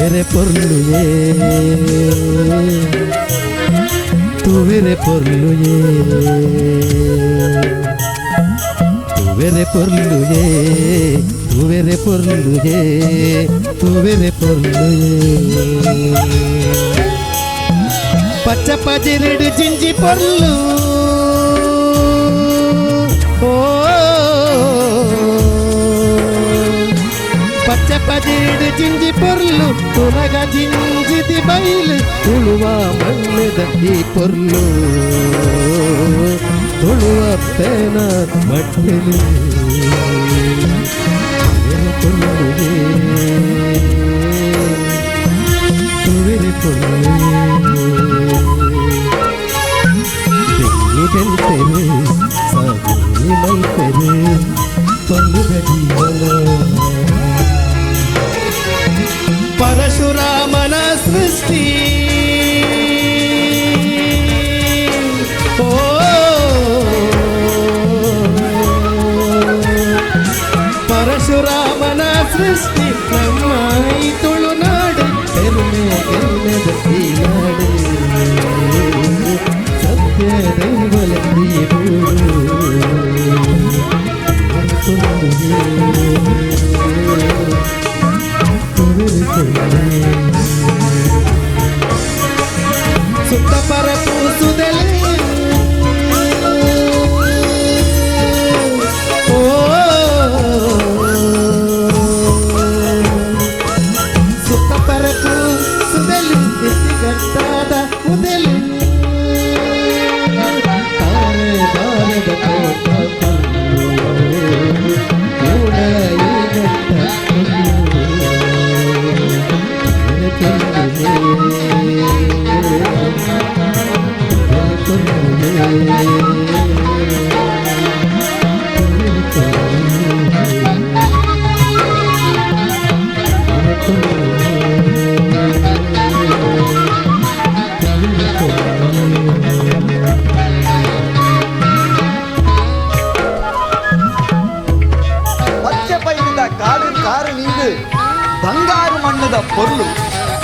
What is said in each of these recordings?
ತೂವೆರೆ ಪೊರ್ಲುಯೇ ತೂವೆರೆ ಪೊರ್ಲುಯೇ ತೂವೆರೆ ಪೊರ್ಲುಯೇ ತೂವೆರೆ ಪೊರ್ಲುಯೇ ತೂವೆರೆ ಪೊರ್ಲುಯೇ ಪಚ್ಚ ಪಜಿರೆಡು ಜಿಂಜಿ ಪೊರ್ಲು ಓ ಪಚ್ಚ ಪಜಿರೆಡು ಜಿಂಜಿ ಪೊರ್ಲು ತುನಗ ಜಿಂಜಿದಿ ಬೈಲು ತುಳುವ ಮಣ್ಣದ ಈ ಪೊರ್ಲು ತುಳುವ ಪೇನ ಮಟ್ಟಲು ಪೊರ್ಲುಯೇ ತುವಿರೆ ಪೊರ್ಲುಯೇ ಬೆನ್ನಿ ಬೆನ್ಪೆರೆ ಸಾಗುನಿ ಮಲ್ಪೆರೆ ಪೊರ್ಲುದ ಜೀವನ ಪರಶುರಾಮನ ಸೃಷ್ಟಿ ಓ ಪರಶುರಾಮನ ಸೃಷ್ಟಿ ನಮ್ಮ ಈ ತುಳುನಾಡು ಪೆರುಮೆ ಗೆಲ್ಮೆದ ಈ ನಾಡು ಸತ್ಯ ದೈವಲ ಈ ಬೂಡು ಸುತ್ತ ಪರಪು ಸುದಲೆ ಓ ಸುತ್ತ ಪರಪು ಸುದಲು ಗಟ್ಟಾದ ಮುದಲು ತಾರೆ ಬಾರದ ತೋಟ ಕಲ್ಲು ಮೂಡ ಈ ಬೆಟ್ಟ ಪಚ್ಚೆ ಪೈರಿದ ಕಾಡು ಕಾರು ನೀರು ಬಂಗಾರು ಮಣ್ಣದ ಪೊರ್ಲು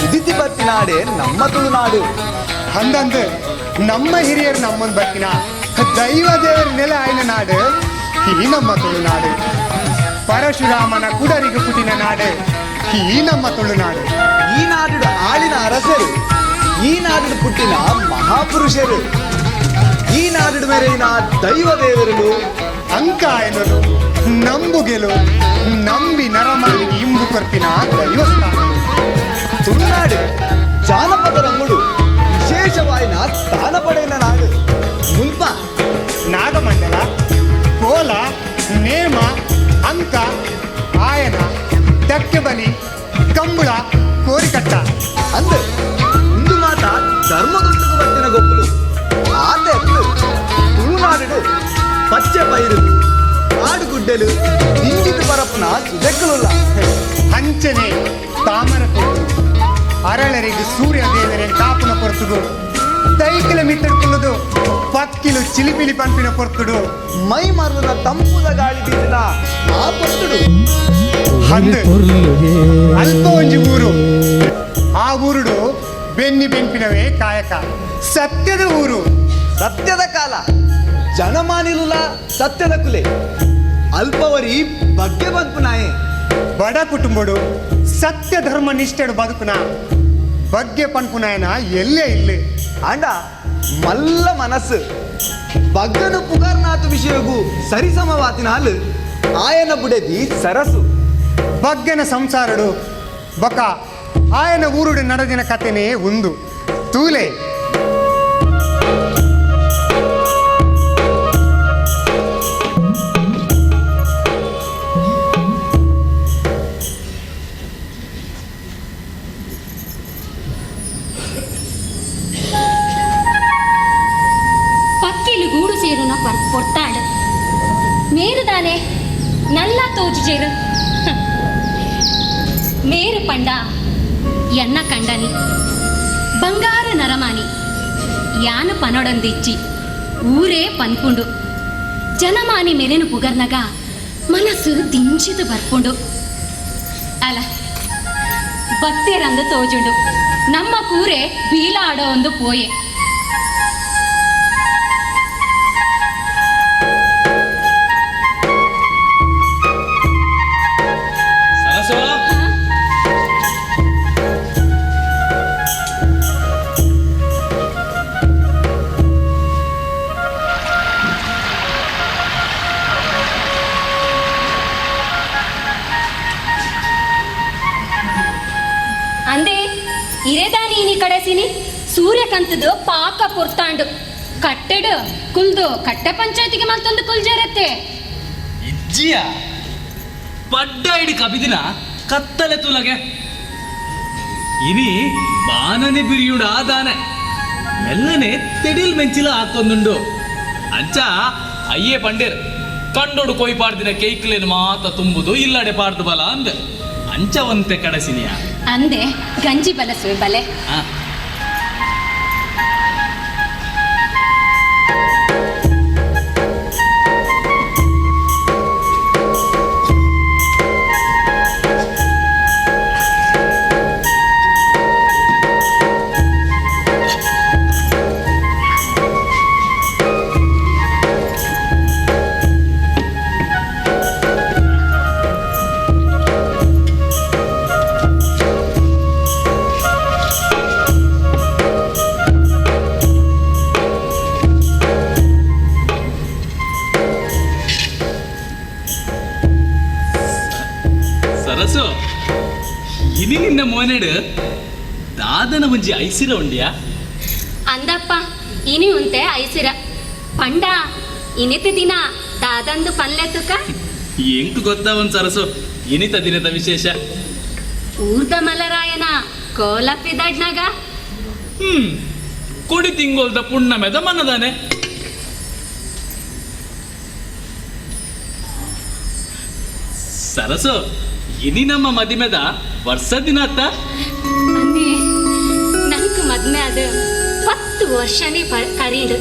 ಉದಿತಿ ಬತ್ತಿನಾಡೆ ನಮ್ಮ ತುಳುನಾಡು. ಅಂದಂದು ನಮ್ಮ ಹಿರಿಯರು ನಮ್ಮನ್ ಬತ್ತಿನ ದೈವ ದೇವರ ನೆಲೆ ಆಯ್ನ ನಾಡು ಈ ನಮ್ಮ ತುಳುನಾಡು. ಪರಶುರಾಮನ ಕುಡರಿಗು ಪುಟಿನ ನಾಡು ಈ ನಮ್ಮ ತುಳುನಾಡು. ಈ ನಾಡು ಆಳಿನ ಅರಸರು, ಈ ನಾಡು ಪುಟ್ಟಿನ ಮಹಾಪುರುಷರು, ಈ ನಾಡು ಮೇರೆಯಿನ ದೈವ ದೇವರುಗಳು. ಅಂಕಾಯನರು ನಂಬುಗೆಲು ನಂಬಿ ನರಮಾನಿಗೆ ಇಂಬು ಕೊರ್ಪಿನ ದೈವಸ್ಥಾನ. ತುಳುನಾಡು ಜಾನಪದ ರಂಗುಡು ವಿಶೇಷವಾಯಿನ ಸ್ಥಾನ ಪಡೆಯಿನ ನಾಡು ಮುಲ್ಪ. ನಾಗಮಂಡಲ, ಕೋಲ, ನೇಮ, ಅಂಕ, ಆಯನ, ಡಕ್ಕೆಬಲಿ, ಕಂಬಳ, ಕೋರಿಕಟ್ಟ. ಅಂದ್ ಇಂದು ಮಾತ ಧರ್ಮದೊಟ್ಟುಗು ಬತ್ತಿನ ಗೊಬ್ಬುಲು ಆತೆ ಅತ್ತು. ತುಳುನಾಡು ಪಚ್ಚೆ ಪೈರು, ಕಾಡುಗುಡ್ಡೆಲು, ದಿಂಜಿದ ಪರಪುನ ಸುದೆಕ್ಕಲುಲ್ಲ. ಅಂಚನೆ ತಾಮರ ಕೊಟ್ಟು ಅರಳರಿಗೆ ಸೂರ್ಯ ದೇವರೇ ಕಾಪುನ ಪೊರ್ತುಗು ದೈಕಿಲ ಮಿತ್ತಡ್ಕೊಳ್ಳುದು ಪಕ್ಕಿಲು ಚಿಲಿಪಿಲಿ ಪಂಪಿನ ಪೊರ್ತುಡು ಮೈ ಮರುನ ತಂಪುದ ಗಾಳಿ ಬೀಸಿನ ಆ ಪೊರ್ತುಡು. ಅಂದ್ ಅಲ್ಪ ಒಂಜಿ ಊರು, ಆ ಊರುಡು ಬೆನ್ನಿ ಬೆನ್ಪಿನವೇ ಕಾಯಕ, ಸತ್ಯದ ಊರು. ಸತ್ಯದ ಕಾಲ, ಜನಮಾನಿಲುಲ ಸತ್ಯದ ಕುಲೆ, ಅಲ್ಪವರಿ ಬಗ್ಗೆ ಬಂಪುನಾಯೆ. ಬಡ ಕುಟುಂಬಡು ಸತ್ಯ ಧರ್ಮ ನಿಷ್ಠೆಡು ಬದುಕುನ ಬಗ್ಗೆ ಪನ್ಪುನಾಯನ ಎಲ್ಲೇ ಇಲ್ಲಿ. ಆಂಡ ಮಲ್ಲ ಮನಸ್ಸು ಬಗ್ಗನು ಪುಗಾರ್ನಾಥ ವಿಷಯಗೂ ಸರಿಸಮವಾತಿನಾಲ್ ಆಯನ ಬುಡೆದಿ ಸರಸು. ಬಗ್ಗನ ಸಂಸಾರಡು ಬಕ ಆಯನ ಊರುಡು ನಡೆದಿನ ಕಥೆನೇ ಒಂದು ತೂಲೆ. ಪಕ್ಕಿಲು ಗೂಡು ಸೇರುನ ಪರ್ ಪೊರ್ತಾಂಡ್ ಮೇರುದಾನೆ ನಲ್ಲ ತೋಜುಜೇರು. ಮೇರು ಪಂಡ ಎನ್ನ ಕಂಡನಿ ಬಂಗಾರ ನರಮಾನಿ ಯಾನು ಪನೊಡಂದಿಚ್ಚಿ ಊರೇ ಪನ್ಪುಂಡು. ಜನಮಾನಿ ಮೆರೆನು ಪುಗರ್ನಗ ಮನಸ್ಸು ದಿಂಜಿದು ಬರ್ಪುಂಡು. ಅಲ ಬತ್ತೇರಂದು ತೋಜುಂಡು ನಮ್ಮ ಕೂರೆ ಬೀಲ ಆಡೋ ಒಂದು ಪೋಯೆ. ಅಂದೆ ಇರೇದಾನಿ ನೀ ಕಡೆಸಿನಿ ಸೂರ್ಯಕಾಂತದ ಪಾಕ ಪೊರ್ತಾಂಡು ಕಟ್ಟೆಡು ಕುಲ್ದು ಕಟ್ಟೆ ಪಂಚಾಯತಿಗೆ ಮತ್ತೊಂದು ಕುಲ್ಜರತ್ತೆ. ಇಜ್ಜಿಯ ಪಡ್ಡ ಇಡಿ ಕಬಿದಿನ ಕತ್ತಲೆ ತುಲಗೆ ಇನಿ ಬಾನನೆ ಬಿರಿಯುಡ ಆದಾನೆ ಮೆಲ್ಲನೆ ತೆಡಿಲ್ ಮೆಂಚಿಲ ಹಾಕೊಂದುಂಡು ಅಂಚ ಅಯ್ಯೇ ಪಂಡೇರ್ ಕಂಡೋಡು ಕೊಯ್ ಪಾಡ್ದಿನ ಕೇಕ್ಲೇನು ಮಾತ ತುಂಬುದು ಇಲ್ಲಡೆ ಪಾಡ್ದು ಬಲ ಅಂದ ಅಂಚ ಒಂತೆ ಕಡಸಿನಿಯ ಅಂದೆ ಗಂಜಿ ಬಲಸುವೆ ಬಲೆ. ಆ. ಸರಸು ಇನಿ ನಿನ್ನ ಮೋನೆಡು ದಾದನ ಮುಂಜಿ ಐಸಿರ ಉಂಡಿಯಾ? ಅಂದಪ್ಪ ಇನಿ ಉಂತೆ ಐಸಿರ ಪಂಡ ಇನಿತ ದಿನ ದಾದಂದು ಪಲ್ಲೆ ತುಕ. ಎಂಕು ಗೊತ್ತಾ ಒಂದ್ ಸರಸು ಇನಿತ ದಿನದ ವಿಶೇಷ? ಊರ್ದ ಮಲರಾಯನ ಕೋಲಪ್ಪಿದಡ್ನಾಗ. ಹ್ಮ್ ಕೊಡಿ ತಿಂಗೋಲ್ದ ಪುಣ್ಣಮೆದ ಮನ್ನದಾನೆ. ಸರಸು ಇನಿ ನಮ್ಮ ಮದಿಮೆದ ವರ್ಷ ದಿನ ಅತ್ತ? ಅಂದೆ ನಂಗೆ ಮದ್ಮೆ ಅದು 10 ವರ್ಷನೇ ಕರೀಡು.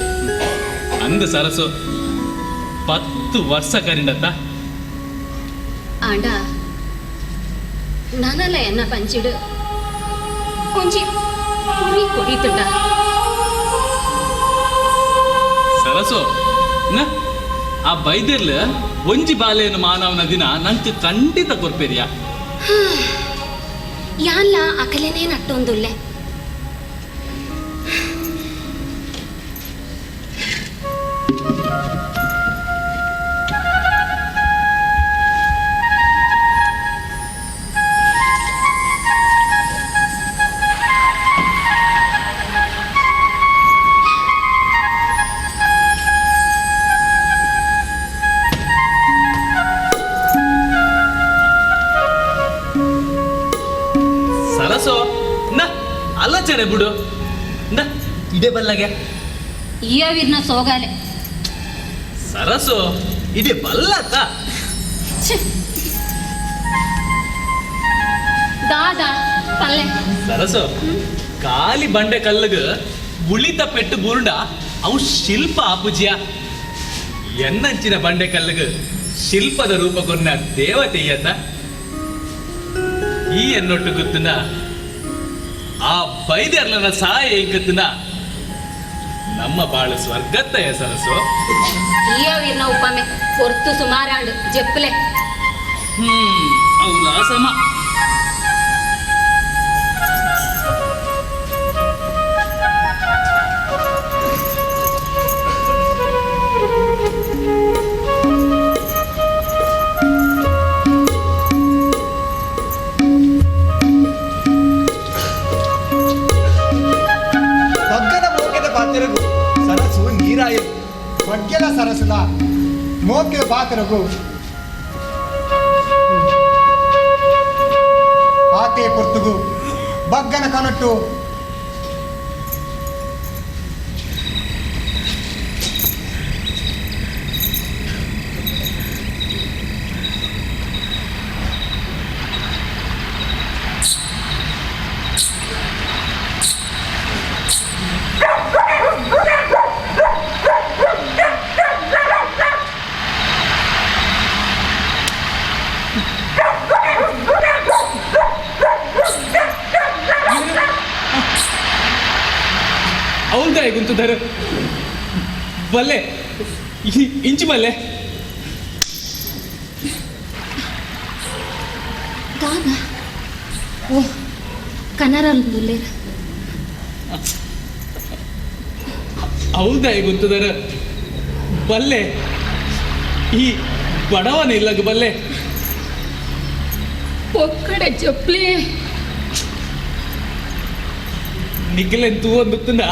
ಅಂದ ಸರಸು 10 ವರ್ಷ ಕರಿಂಡತ್ತ? ಆಂಡ ನಾನಲ್ಲ ಎನ್ನ ಪಂಚಿಡು ಒಂಜಿ ಪುರಿ ಕೊಡಿತುಂಡ. ಸರಸು ನ ಆ ಬೈದೆರ್ಲ ಒಂಜಿ ಬಾಲೆಯನ್ನು ಮಾನವನ ದಿನ ನಂಗೆ ಖಂಡಿತ ಕೊರ್ಪೇರಿಯಾ? ಯಾನ್ಲ ಅಕಲೆನೇ ನಟ್ಟೊಂದುಲ್ಲೆ. ಸರಸು ನ ಅಲ್ಲಚನೆ ಬಿಡು ನ ಇಡೆ ಬಲ್ಲಗೆ. ಈಯವಿರ್ನ ಸೋಗಾಲೆ. ಸರಸು ಇಡೆ ಬಲ್ಲತ್ತ? ಛೆ. ದಾದಾ ಪಲ್ಲೆ. ಸರಸು ಖಾಲಿ ಬಂಡೆ ಕಲ್ಲಗ ಉಳಿತ ಪೆಟ್ಟು ಬೂರ್ಂಡ ಅವು ಶಿಲ್ಪ ಆಪುಜಿಯ ಎನ್ನಂಚಿನ ಬಂಡೆ ಕಲ್ಲಗ ಶಿಲ್ಪದ ರೂಪ ಕೊನ್ನ ದೇವತೆಯತ ಈ ಎನ್ನೊಟ್ಟು ಗುತ್ತನ ಆ ಬೈದೆರ್ಲನ ಸಹಾಯ ಎಂಕತ್ತನ ನಮ್ಮ ಬಾಳು ಸ್ವರ್ಗತ್ತಯ ಸರಸು. ಈಯವಿರ್ನ ಉಪಮೆ ಹೊರ್ತು ಸುಮಾರಾಂಡು ಜೆಪ್ಪಲೆ. ಅವಳ ಸಮ. ಬಗ್ಗನ ಮೋಕೆದ ಪಾತ್ರಗೂ ಸರಸು ನೀರಾಯಲು. ಬಗ್ಗೆಲ ಸರಸುಲ ಮೋಕೆದ ಪಾತ್ರಗೂ ಆತೆ ಪೊರ್ತುಗು ಬಗ್ಗನ ಕನಟ್ಟು ಬಲ್ಲೆ ಇಂಚಿ ಬಲ್ಲೆ ದಾದ ಓ ಕನರಲ್ದುಲ್ಲೇರ. ಹೌದಾ ಗೊತ್ತದಾರ ಬಲ್ಲೆ ಈ ಬಡವನ ಇಲ್ಲಗ ಬಲ್ಲೆ. ಒಕ್ಕಡೆ ಚಪ್ಲಿ ನಿಖಲೆನ್ ತೂವೊಂದುತ್ತುಂಡ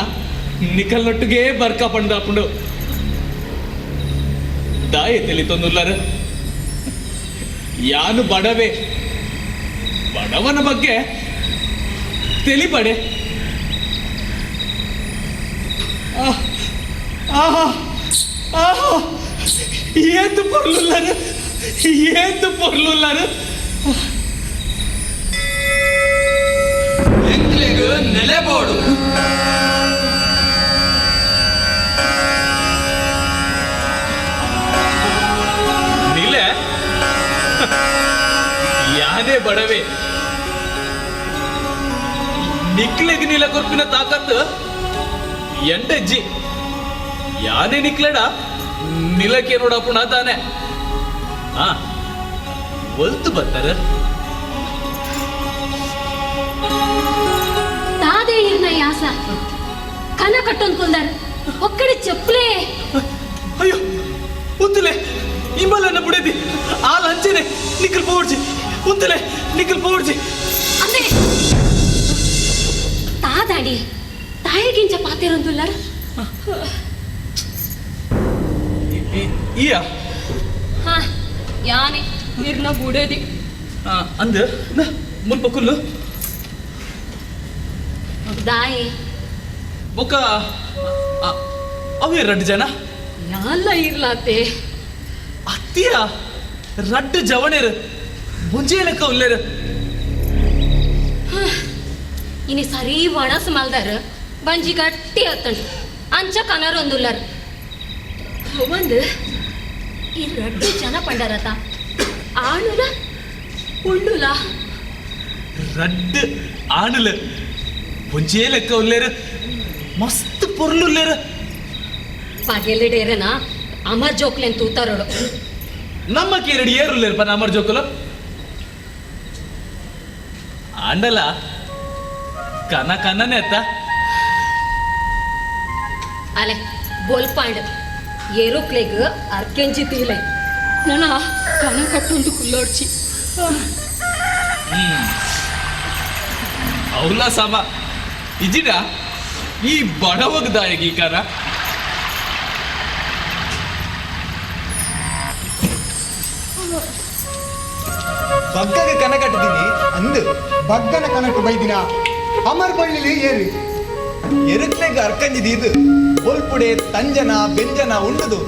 ನಿಖಲ್ನೊಟ್ಟಿಗೆ ಬರ್ಕ ಪಂಡಾಪುಂಡು ದಾಯೆ ತಿಳಿತೊಂದುಲ್ಲಾರ ಯಾನು ಬಡವೆ ಬಡವನ ಬಗ್ಗೆ ತಿಳಿಪಡೆ. ಆಹಾ ಆಹಾ ಏತು ಪೊರ್ಲುಲ್ಲಾರ ಏತು ಪೊರ್ಲುಲ್ಲಾರ. ಎಂಕ್ಲೆಗ್ ನೆಲೆಬೋಡು. ನಿಲೆ ಯಾನೇ ಬಡವೆ ನಿಕ್ಲೆಗ್ ನಿಲ ಕೊರ್ಪಿನ ತಾಕತ್ ಎಂಡಜ್ಜಿ ಯಾನೇ ನಿಕ್ಲೆಡ ನಿಲಕ್ಕೆ ನೋಡಪ್ಪುಣ ತಾನೆ. ಆ ಒಲ್ತು ಬರ್ತಾರ ತಾದೇ ಇರ್ನ ಯಾಸ ಕನ ಕಟ್ಟೊಂದ್ಕೊಂಡಾರ ಒಕ್ಕಡೆ ಚಪ್ಲಿ. ಅಯ್ಯೋ ಉತ್ತಲೆ ಇಂಬಲನ್ನ ಬುಡದಿ ಆ ಲಂಚನೆ ನಿಖಲ್ ಪೋಡ್ಜಿ ಉತ್ತಲೆ ನಿಖಲ್ ಪೋಡ್ಜಿ. ಅಂದೆ ತಾದಾಡಿ ತಾಯಿಗಿಂಚ ಪಾತಿರೊಂದುಲ್ಲಾರ. ಈಯ ಹಾ ಯಾನೆ ಇರ್ನ ಬುಡದಿ. ಅಂದ ಮುಲ್ಪ ಕುಲ್ಲು ದಾಯಿ ಬೊಕ್ಕ ಅವೇ ರಡ್ಡು ಜನ ಯಾಲ್ಲ ಇರ್ಲಾತೆ. ಅತ್ತಿಯ ರಡ್ಡು ಜವಣೇರು ಮುಂಜೆ ಲೆಕ್ಕ ಉಲ್ಲೇರು. ಇನಿ ಸರಿ ಒಣಸ್ ಮಲ್ದಾರ ಬಂಜಿ ಗಟ್ಟಿ ಆತಂಡು ಅಂಚ ಕನರೊಂದುಲ್ಲಾರ. ಒಂದು ಈ ರಡ್ಡು ಜನ ಪಂಡರತ ಆಣುಲ ಉಂಡುಲ. ರಡ್ಡು ಆಣುಲ ಒಂಜೇ ಲೆಕ್ಕ ಉಲ್ಲೇರು ಮಸ್ತ್ ಪೊರ್ಲುಲ್ಲೇರು. ಪಗೆಲೆಡೇರನ ಅಮರ್ ಜೋಕ್ಲೆನ್ ತೂತಾರೋಡು. ನಮ್ಮ ಕೇರಡಿ ಏರುಲ್ಲೇರಪ್ಪ ಅಮರ್ ಜೋಕುಲು ಆಂಡಲ ಕನ ಕನನೆ ಅತ್ತ. ಅಲೆ ಬೋಲ್ಪಾಂಡ್ ಏರುಕ್ಲೆಗ್ ಅರ್ಕೆಂಜಿ ತೀಲೆ ನನ್ನ ಕನ ಕಟ್ಟೊಂದು ಕುಲ್ಲೋಡ್ಚಿ. ಅವಲ ಸಮ ಇಜಿಡ ಈ ಬಡವಗ್ ದಾಯಗಿ ಕನ. ಬಗ್ಗಗ ಕನ ಕಟ್ಟದಿನಿ ಅಂದು. ಬಗ್ಗನ ಕನಟು ಬೈದಿನ ಅಮರ್ ಬಳ್ಳಿಲಿ ಏರಿ ಎರುಕ್ಲೆಗ್ ಅರ್ಕಂಜಿದಿ ಇದು ಬೊಲ್ಪುಡೆ ತಂಜನ ಬೆಂಜನ ಉಂಡುದು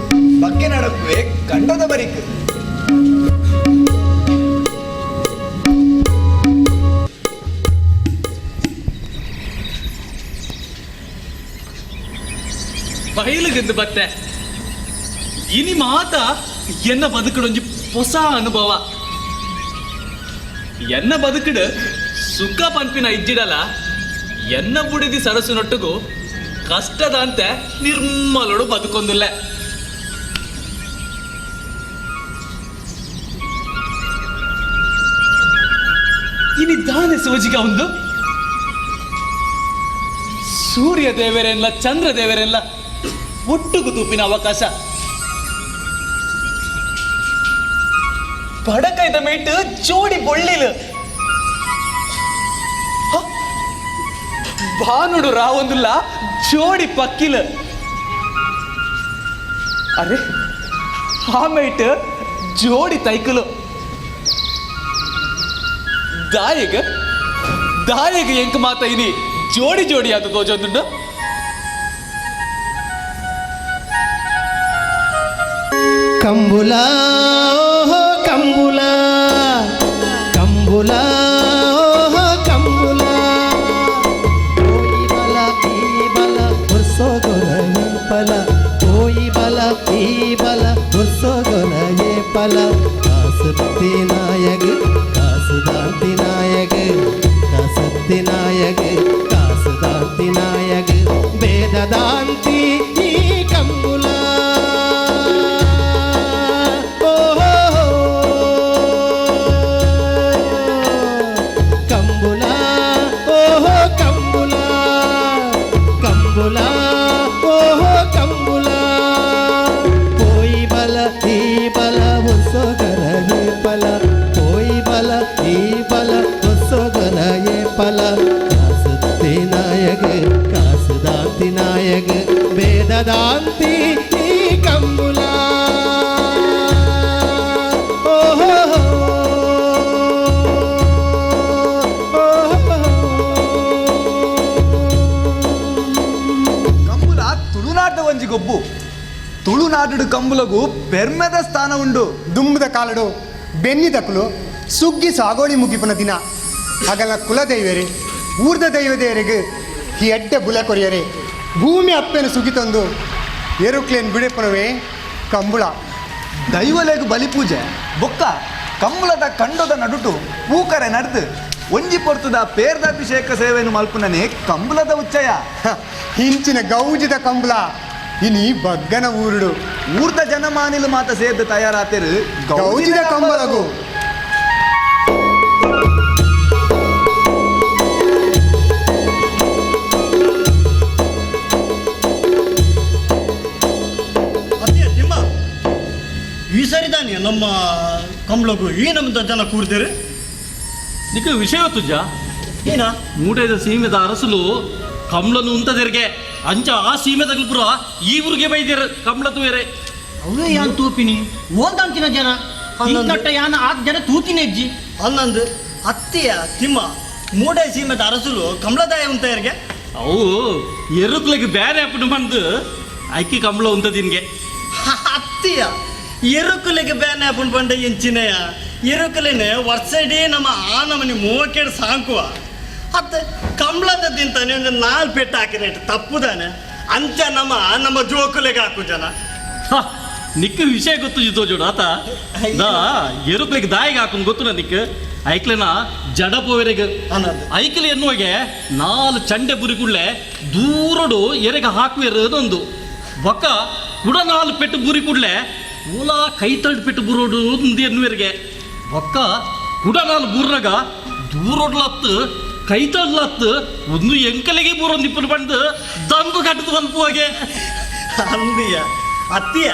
ಬಗ್ಗೆ ನಡಪುವೆ ಕಂಡದ ಬರಿಕ್. ಬಯಲುಗಂದು ಬತ್ತೆ ಇನಿ ಮಾತ ಎನ್ನ ಬದುಕಡೊಂಜಿ ಹೊಸ ಅನುಭವ. ಎನ್ನ ಬದುಕಡು ಸುಖ ಪನ್ಪಿನ ಇಜ್ಜಿಡಲ ಎನ್ನ ಬುಡಿದಿ ಸರಸುನೊಟ್ಟುಗು ಕಷ್ಟದಂತೆ ನಿರ್ಮಲೋಡು ಬದುಕೊಂದುಲ್ಲೆ. ಇನಿ ದಾನೆ ಸೋಜಿಗ ಒಂದು ಸೂರ್ಯ ದೇವರೆಲ್ಲ ಚಂದ್ರ ದೇವರೆಲ್ಲ ಒಟ್ಟುಗು ತೂಪಿನ ಅವಕಾಶ. ಬಡಕೈದ ಮೇಟ್ ಜೋಡಿ ಬೊಳ್ಳಿಲು ಭಾನುಡು ರಾವೊಂದುಲ್ಲ ಜೋಡಿ ಪಕ್ಕಿಲು. ಅರೆ ಆ ಮೇಟ್ ಜೋಡಿ ತೈಕಲು. ದಾಯಗ ದಾಯಗ ಎಂಕ್ ಮಾತ ಇನಿ ಜೋಡಿ ಜೋಡಿ ಅದು ತೋಜೊಂದುಂಡು. ಕಂಬುಲ ಓಹೋ ಕಂಬುಲ ಕಂಬುಲ ಓಹೋ ಕಂಬುಲ ಓಯಿ ಬಲ ಈ ಬಲ ಉರ್ಸೋಗೊಲ ಏ ಪಲ ಓಯಿ ಬಲ ಈ ಬಲ ಉರ್ಸೋಗೊಲ ಏ ಪಲ ಕಾಸತ್ತಿ ನಾಯಗ ಕಾಸುದಾಂತಿ ನಾಯಗ ಕಾಸತ್ತಿ ನಾಯಗ ಕಾಸುದಾಂತಿ ನಾಯಗ ಬೇದ ಭೇದದಾಂತಿ ಈ ಕಂಬುಲ. ಓಹೋ ಕಂಬುಲ, ಓಹೋ ಕಂಬುಲ, ಕಂಬುಲ, ಓಹೋ ಕಂಬುಲ. ಪೋಯಿ ಬಲ ಈ ಬಲ ಹೊಸಗರ ಏ ಪಲ, ಪೋಯಿ ಬಲ ಈ ಬಲ ಹೊಸಗರ ಏ ಪಲ. ಕಾಸುತ್ತಿ ನಾಯಗ ಕಾಸುದಾಂತಿ ನಾಯಗ ಭೇದದಾಂತಿ ಈ ಕಂಬುಲ. ಓಹೋ ಕಂಬುಲ ತುಳುನಾಡ ಒಂಜಿ ಗೊಬ್ಬು. ತುಳುನಾಡು ಕಂಬುಲಗು ಪೆರ್ಮೆದ ಸ್ಥಾನ ಉಂಡು. ದುಂಬದ ಕಾಲಡು ಬೆನ್ನಿದಕುಲು ಸುಗ್ಗಿ ಸಾಗೋಳಿ ಮುಗಿಪುನ ದಿನ ಅಗಲ ಕುಲದೈವರೇ ಊರ್ದ ದೈವದೇವರಿಗೆ ಈ ಎಡ್ಡೆ ಬುಲೆ ಕೊರಿಯರೆ ಭೂಮಿ ಅಪ್ಪೆನ ಸುಗಿತಂದು ಎರುಕ್ಲೇನ್ ಬಿಡೆಪುನವೇ ಕಂಬುಳ. ದೈವಲೆಗು ಬಲಿಪೂಜೆ ಬೊಕ್ಕ ಕಂಬುಲದ ಕಂಡದ ನಡುಟು ಪೂಕರೆ ನಡೆದು ಒಂಜಿ ಪೊರ್ತುದ ಪೇರ್ದಾಭಿಷೇಕ ಸೇವೆಯನ್ನು ಮಲ್ಪುನನೆ ಕಂಬುಲದ ಉಚ್ಚಯ. ಇಂಚಿನ ಗೌಜಿದ ಕಂಬುಲ ಇನಿ ಬಗ್ಗನ ಊರುಡು. ಊರ್ದ ಜನಮಾನಿಲು ಮಾತ ಸೇರ್ದು ತಯಾರಾತೆರು ಗೌಜಿದ ಕಂಬಲಗು. ಅದೇ ತಿಮ್ಮ, ಈ ಸರಿದಾನೆ ನಮ್ಮ ಕಂಬಳಗು ಈ ನಮ್ದ ಜನ ಕೂರ್ದಿರಿ. ನಿಕ್ಕ ವಿಷಯ ತುಜ್ಜ? ಏನ? ಮೂಟೆದ ಸೀಮೆದ ಅರಸುಲು ಕಮ್ಲನು ಉಂತದೆರ್ಗೆ ಅಂಚ ಆ ಸೀಮೆದ ಪುರ ಈ ಊರಿಗೆ ಬೈದೇರು ಕಮ್ಲ ತೂಯರೆ. ಅವೇ ಯಾನ್ ತೂಪಿನಿ ಓಂದಂತಿನ ಜನ ಹನ್ನೊಂದು. ಯಾನ ಆತ್ ಜನ ತೂತಿನ ಅಜ್ಜಿ. ಹನ್ನೊಂದು ಅತ್ತೆಯ ತಿಮ್ಮ, ಮೂಡೆ ಸೀಮೆದ ಅರಸುಲು ಕಮಲದಾಯ ಉಂತಯರಿಗೆ. ಅವು ಎರುಕ್ಲೆಗ್ ಬೇರೆ ಅಪ್ಪನು ಬಂದು ಅಕ್ಕಿ ಕಮ್ಲ ಉಂತದಿನ್ಗೆ. ಅತ್ತೆಯ, ಎರುಕುಲಿಗೆ ಬೇನೆ ಹಾಕೊಂಡು ಬಂಡ ಎಂಚಿನಯ ಎರುಕುಲಿನೆ ವರ್ಷ ಇಡೀ ನಮ್ಮ ಆ ನಮನಿ ಮೋಕೆಡ್ ಸಾಂಕುವ ಅತ್ತೆ ಕಮಲದ ತಿಂತಾನೆ ಒಂದು ನಾಲ್ ಪೆಟ್ಟು ಹಾಕಿದ್ರೆ ತಪ್ಪುದಾನೆ. ಅಂಚ ನಮ್ಮ ನಮ್ಮ ಜೋಕುಲಿಗೆ ಹಾಕು ಜನ. ಹ, ನಿಕ್ಕ ವಿಷಯ ಗೊತ್ತು ಜಿತೋ ಜೋಡು ಆತ ದಾ ಎರುಕ್ಲೆಗ್ ದಾಯಿಗೆ ಹಾಕೊಂಡು ಗೊತ್ತು ನಿಕ್ಕ ಐಕ್ಲೆನ ಜಡ ಪೋವೆರೆಗ್. ಅನ್ನದು. ಐಕ್ಲೆ ಎನ್ನುವಾಗೆ ನಾಲ್ ಚಂಡೆ ಬುರಿಕುಳ್ಳೆ ದೂರಡು ಎರೆಗೆ ಹಾಕುವೆರದೊಂದು ಬೊಕ್ಕ ಕುಡ ನಾಲ್ ಪೆಟ್ಟು ಬುರಿ ಕೂಡ್ಲೆ ಓಲಾ ಕೈ ತಳ್ಳು ಪೆಟ್ಟು ಬುರೋಡು ಎನ್ನುವೆರಿಗೆ ಬೊಕ್ಕ ಕುಡ ನಾಲ್ ಬೂರ್ನಗ ದೂರೊಡ್ಲತ್ತು ಕೈ ತಳ್ಳತ್ತು ಒಂದು ಎಂಕಲೆಗೆ ಬೂರೊಂದು ಇಪ್ಪನು ಬಂದು ದಂಬು ಕಟ್ಟದು ಬಂದು ಅಂದಿಯ ಅತ್ತಿಯ,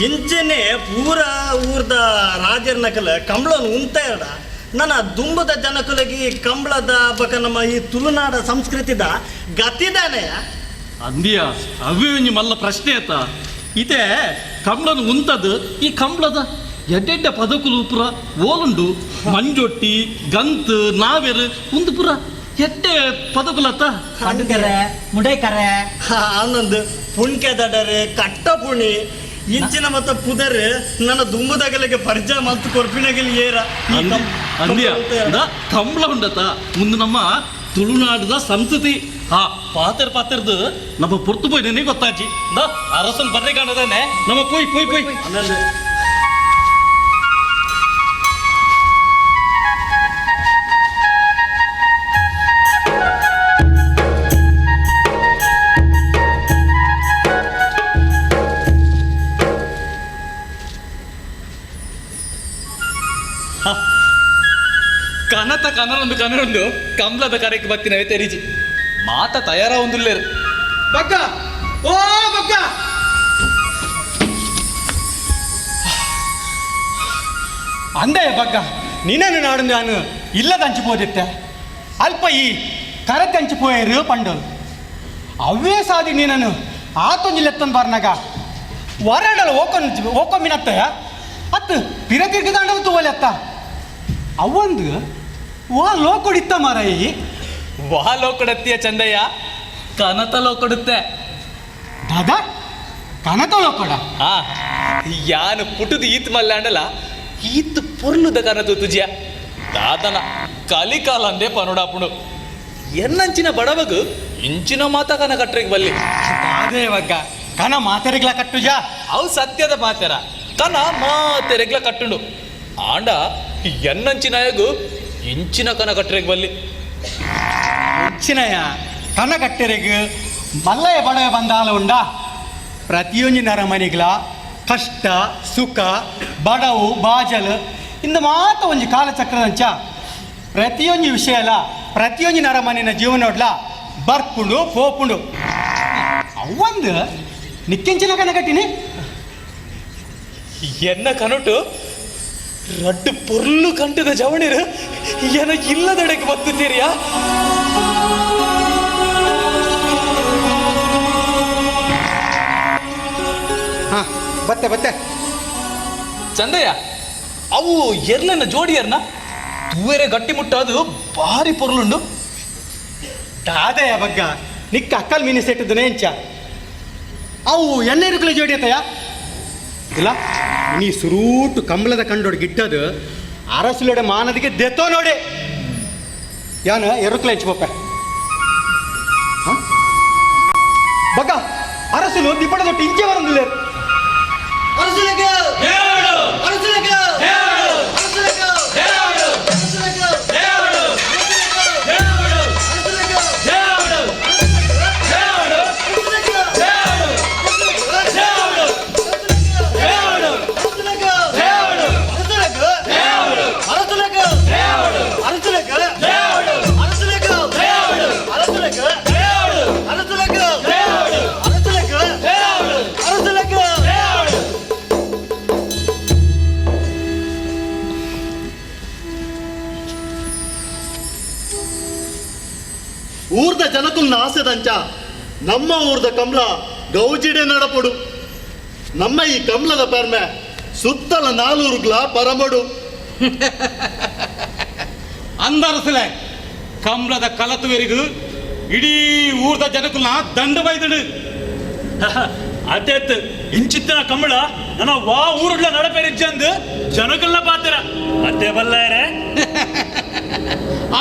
ಎಂಚನೆ ಪೂರ ಊರ್ದ ರಾಜರ ನಕಲ ಕಂಬಳನ್ ಉಂತ ಇರಡ. ನನ್ನ ದುಂಬದ ಜನಕುಲಗಿ ಕಂಬಳದ ಬಕ ನಮ್ಮ ಈ ತುಳುನಾಡ ಸಂಸ್ಕೃತಿದ ಗತಿದಾನೆಯ. ಅಂದಿಯ, ಅವೇ ಒಂಜಿ ಮಲ್ಲ ಪ್ರಶ್ನೆ ಆತ. ಇತೆ ಕಂಬಳನ ಉಂತದು ಈ ಕಂಬಳದ ಎಡ್ಡೆಡ್ಡೆ ಪದಕುಲು ಪುರ ಓಲುಂಡು ಮಂಜೊಟ್ಟಿ ಗಂತ್ ನಾವೆರು ಉಂದು ಪುರ ಎಡ್ಡೆ ಪದಕುಲತ್ತ. ಕಡುಕರೆ ಮುಡೈಕರೆ. ಆನಂದ್ ಪುಣ್ಕೆ ದಡರು ಕಟ್ಟ ಪುಣಿ ಇಂಚಿನ ಮತ್ತ ಪುದರ್ ನನ್ನ ದುಂಬದಗಲಿಗೆ ಪರಿಚಯ ಮಲ್ತು ಕೊರ್ಪಿನಗಲಿ ಏರ ಈ ಅಂದಿಯ ಕಂಬಳ ಉಂತ ಇರಡ. ಕಂಬಳ ಉಂಡತ ಮುಂದೆ ನಮ್ಮ ತುಳುನಾಡದ ಸಂಸ್ಕೃತಿ. ಹಾ ಪಾತೆರ್ ಪಾತೆರ್ದು ನಮ್ಮ ಪೊರ್ತು ಪೋಯ್ದೇನೆ ಗೊತ್ತಾಚಿ ದಾ ಅರಸನ್ ಬರ್ರೆ ಕಾಣದಾನೆ ನಮ್ಮ ಪೋಯ್ ಪೋಯ್ ಪೋಯ್. ಆನಂದ್ ಕನತ ಕನರೊಂದು ಕನರೊಂದು ಕಂಬ್ಲದ ಕರೆಕ್ ಬತ್ತಿನವೇ ತೆರಿಜಿ ಮಾತ ತಯಾರ ಒಂದುಲ್ಲೇರು. ಬಗ್ಗ ಓ ಬಗ್ಗ. ಅಂದೆಯ ಬಗ್ಗ, ನಿನ್ನನ್ನು ನಾಡು ನಾನು ಇಲ್ಲದಂಚಿಪೋದಿತ್ತೆ ಅಲ್ಪ ಈ ಕರತಂಚಿಪೋಯರು ಪಂಡೋನು ಅವೇ ಸಾದಿ ನೀನನ್ನು ಆತೊಂಜಿ ಲೆತ್ತನ್ ಬರ್ನಾಗ ವರಡಲ ಓಕೊನ್ ಓಕೊಮ್ಮಿನತ್ತಯ ಅತ್ತು ಪಿರ ತಿರ್ಗದಾಂಡವ ತೂವಲೆತ್ತ ಅವೊಂದು ವಾ ಲೋಕೊಡಿತ್ತ ಮಾರಾಯಿ. ವಾ ಲೋಕೊಡತ್ತೀಯ ಚಂದಯ್ಯ? ಕನತ ಲೋಕೊಡುತ್ತೆ. ದಾದಾ ಕನತ ಲೋಕೊಡ? ಆ ಯಾನು ಪುಟುದು ಈತ್ ಮಲ್ಲಾಂಡಲ ಈತ್ ಪೊರ್ಲುದ ಕನತು ತುಜಿಯ ದಾದನ ಕಲಿಕಾಲ ಅಂದೇ ಪನುಡಾಪುಣು ಎನ್ನಂಚಿನ ಬಡವಗು ಇಂಚಿನ ಮಾತ ಕನ ಕಟ್ರೆಗ್ ಬಲ್ಲಿ. ಅದೇ ಬಗ್ಗ, ಕನ ಮಾತೆರೆಗ್ಲ ಕಟ್ಟುಜಾ? ಅವು ಸತ್ಯದ ಪಾತೆರ, ಕನ ಮಾತೆರೆಗ್ಲ ಕಟ್ಟುಂಡು. ಆಂಡ ಎನ್ನಂಚಿನಾಯಗು ಇಂಚಿನ ಕನ ಕಟ್ರೆಗ್ ಬಲ್ಲಿ. ಇಂಚಿನಯ ಕನ ಕಟ್ಟೆರೆಗ್ ಮಲ್ಲಯ್ಯ ಬಡವೆ ಬಂದಾಲ ಉಂಡ ಪ್ರತಿಯೊಂಜಿ ನರಮನಿಗ್ಲ ಕಷ್ಟ ಸುಖ ಬಡವು ಬಾಜಲು ಇಂದ ಮಾತ ಒಂಜಿ ಕಾಲಚಕ್ರದಂಚ ಪ್ರತಿಯೊಂಜಿ ವಿಷಯಲ ಪ್ರತಿಯೊಂಜಿ ನರಮನಿನ ಜೀವನೋಡ್ಲ ಬರ್ಪುಂಡು ಪೋಪುಂಡು ಅವಂದು ನಿಕ್ಕೆಂಚಿನ ಕನಗಟ್ಟಿನಿ ಎನ್ನ ಕನುಟು ರಡ್ಡು ಪೊರ್ಲು ಕಂಟದ ಜವಣಿರು ಎನ ಇಲ್ಲದಡೆಗೆ ಬತ್ತುತ್ತೀರಿಯಾ? ಹಾ ಬತ್ತೆ ಬತ್ತೆ. ಚಂದಯ್ಯ, ಅವು ಎರ್ಲನ್ನ ಜೋಡಿಯರ್ನ ತೂವೆರೆ ಗಟ್ಟಿ ಮುಟ್ಟಾದು ಭಾರಿ ಪೊರ್ಲುಂಡು. ದಾದಯ ಬಗ್ಗ ನಿಕ್ಕ ಅಕ್ಕಲ್ ಮೀನು ಸೆಟ್ಟದ ನೇಂಚ ಅವು ಎಣ್ಣೆ ಜೋಡಿ ಅತ್ತಯ್ಯ ಇಲ್ಲ ನೀ ಸುರೂಟು ಕಂಬಳದ ಕಂಡೋಡು ಗಿಟ್ಟದು ಅರಸುಲೋಡೆ ಮಾನದಿಗೆ ದೆತ್ತೋ ನೋಡಿ ಯಾನ ಎರುಕ್ಲೆ ಹೆಂಚ್ ಹ? ಬಗ್ಗ ಅರಸುಲು ದಿಬ್ಬಣ ದೊಟ್ಟ ಇಂಚೆ ಬರಂದಿಲ್ಲ. ಅರಸುಲಗ ಅರಸುಲಗ ಅರಸುಲಗ ಅರಸುಲಗ ಊರ್ದ ಜನಕುಲ್ನ ಆಸೆದಂಚ ನಮ್ಮ ಊರ್ದ ಕಮಲ ಗೌಜಿಡೆ ನಡಪಡು. ನಮ್ಮ ಈ ಕಮಲದ ಪೆರ್ಮೆ ಸುತ್ತಲ ನಾಲೂರುಗ್ಲ ಪರಮಡು. ಅಂದರಸಲೆ ಕಮಲದ ಕಲತುವೆರಿಗು ಇಡೀ ಊರ್ದ ಜನಕುಲ್ನ ದಂಡ ಬೈದಡು. ಅದೇತ್ ಇಂಚಿತ್ತಿನ ಕಮಳ ನನ್ನ ವಾ ಊರುಡ್ಲ ನಡಪೆರಿಜ್ಜಂದು ಜನಕಲ್ನ ಪಾತ್ರ ಅತ್ತೆ ಬಲ್ಲಾರೆ.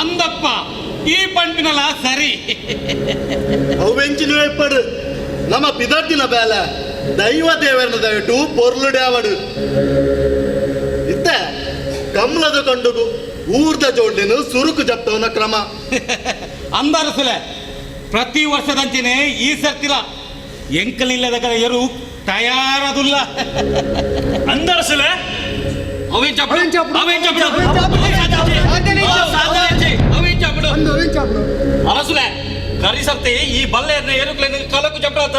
ಅಂದಪ್ಪ ಈ ಪಂಪಿನಲ್ಲ ಸರಿ. ಅವೆಂಚಿನ ಪಡು ನಮ್ಮ ಪಿದರ್ದಿನ ಬೇಲೆ ದೈವ ದೇವರನ ದಯಟು ಪೊರ್ಲುಡ್ಯಾವಡು. ಇತ್ತ ಕಮಲದ ಕಂಡುಗು ಊರ್ದ ಜೋಡ್ಲಿನ ಸುರುಕು ಜಪ್ತವನ ಕ್ರಮ. ಅಂದರಸಲೆ ಪ್ರತಿ ವರ್ಷದಂಚೆನೆ ಈ ಸರ್ತಿಲ ಎಂಕಲಿಲ್ಲದ ಎರು ತಯಾರದುಲ್ಲ. ಅಂದರಸಲೆ ಅವೇನ್ ಚಾಪಡು ಅವೇನ್ ಚಾಪಡು ಅವೇನ್ ಚಾಪಡು ಅರಸುಲೆ ಕರಿ ಸರ್ತಿ ಈ ಬಲ್ಲೆರ್ನ ಎರುಕ್ಲೆನ ಕಲಕು ಚಪ್ರಾತ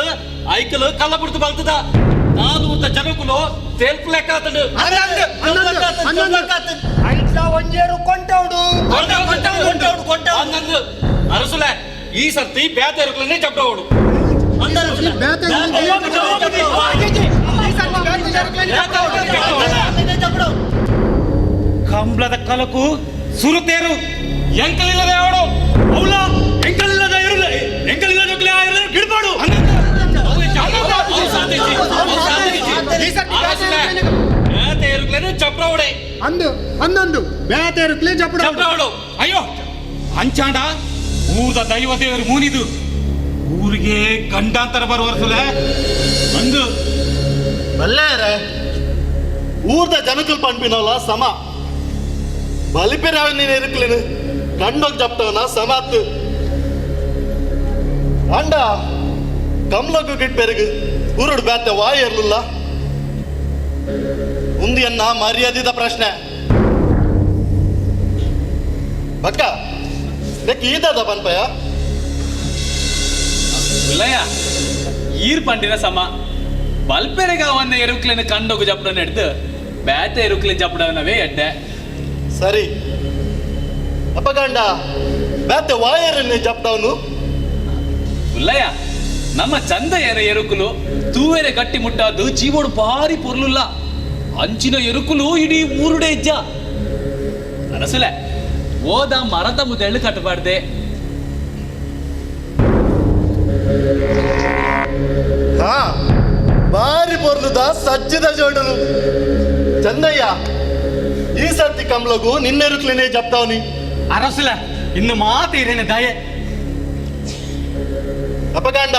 ಐಕಲು ಕಲ್ಲ ಬಿಡ್ತು ಬಲ್ತದ ನಾದು ಊರ್ದ ಜನಕುಲು ತೇಲ್ಪು ಲೆಕ್ಕ ಆತಂಡು. ಒಂಜೇರು ಕೊಂಟೌಡು ಅಂದಂದು ಅರಸುಲೆ ಈ ಸರ್ತಿ ಬ್ಯಾತ ಎರುಕ್ಲನೆ ಚಪ್ರವಡು. ಕಂಬ್ಲದ ಕಲಕು ಸುರುತೇರು ಎಂಕಲಿಲ್ಲದ ಅವಡು ಅವಳ ಎಂಕಲಿಲ್ಲದ ಇರುಲ ಎಂಕಲಿಲ್ಲದ ಗಿಡ್ಬಾಡು. ಚಪ್ರವಡೆ ಅಂದು ಅಂದೊಂದು ಬೇತೆ ಎರುಕ್ಲೆ ಚಪ್ಪಡು ಚಪ್ರವಡು. ಅಯ್ಯೋ ಅಂಚಾಂಡ ಊರ್ದ ದೈವ ದೇವರು ಮೂನಿದು ಊರಿಗೆ ಗಂಡಾಂತರ ಬರುವರ್ಸುಲೆ ಅಂದು ಬಲ್ಲೇರೆ ಊರ್ದ ಜನಕುಲ್ ಪಂಪಿನವಲ ಸಮ ಬಲಿಪೆರಾವ ನೀನು ಎರುಕ್ಲೇನು ಕಂಡೋಗ್ ಜಪ್ತವನ ಸಮಾತ್ ಅಂಡ ಕಮ್ಲಗು ಗಿಟ್ ಪೆರುಗು ಊರುಡು ಬ್ಯಾತೆ ವಾಯ್ ಇರ್ಲಿಲ್ಲ ಉಂದಿಯನ್ನ ಮರ್ಯಾದಿದ ಪ್ರಶ್ನೆ ಬಕ್ಕ ನೆಕ್ ಈದಾದ ಪನ್ಪಯ ವಿಲಯ ಈರ್ ಪಂಡಿನ ಸಮ ಬಲ್ಪೆರೆಗ ಅವನ್ನ ಎರುಕ್ಲೆನ ಕಂಡೋಗು ಜಪ್ಪಡ ನೆಡ್ದು ಬ್ಯಾತೆ ಎರುಕ್ಲೆ ಜಪ್ಪಡನವೇ ಎಡ್ಡೆ. ಸರಿ ಅಪ್ಪಗಂಡ ಬ್ಯಾತೆ ವಾಯರನ್ನೇ ಜಪ್ತವನು. ಉಲ್ಲಯ್ಯ ನಮ್ಮ ಚಂದ ಎರ ಎರುಕುಲು ತೂವೆರೆ ಗಟ್ಟಿ ಮುಟ್ಟಾದು ಜೀವೋಡು ಭಾರಿ ಪೊರ್ಲುಲ್ಲ ಅಂಚಿನ ಎರುಕುಲು ಇಡೀ ಊರುಡೆ ಇಜ್ಜ ಅರಸುಲೆ ಓದ ಮರದ ಮುದೆಳ್ಳು ಕಟ್ಟಬಾರ್ದೆ. ಹಾ ಬಾರಿ ಪೊರ್ಲುದ ಸಜ್ಜಿದ ಜೋಡಲು ಚಂದಯ್ಯ ಈ ಸರ್ತಿ ಕಮ್ಲಗು ನಿನ್ನೆರುಕ್ಲೇನೆ ಜಪ್ತಾವ್ನಿ. ಅರಸುಲೆ ಇನ್ನು ಮಾತು ಇರೇನೆ ದಯೆ. ಅಪಗಂಡ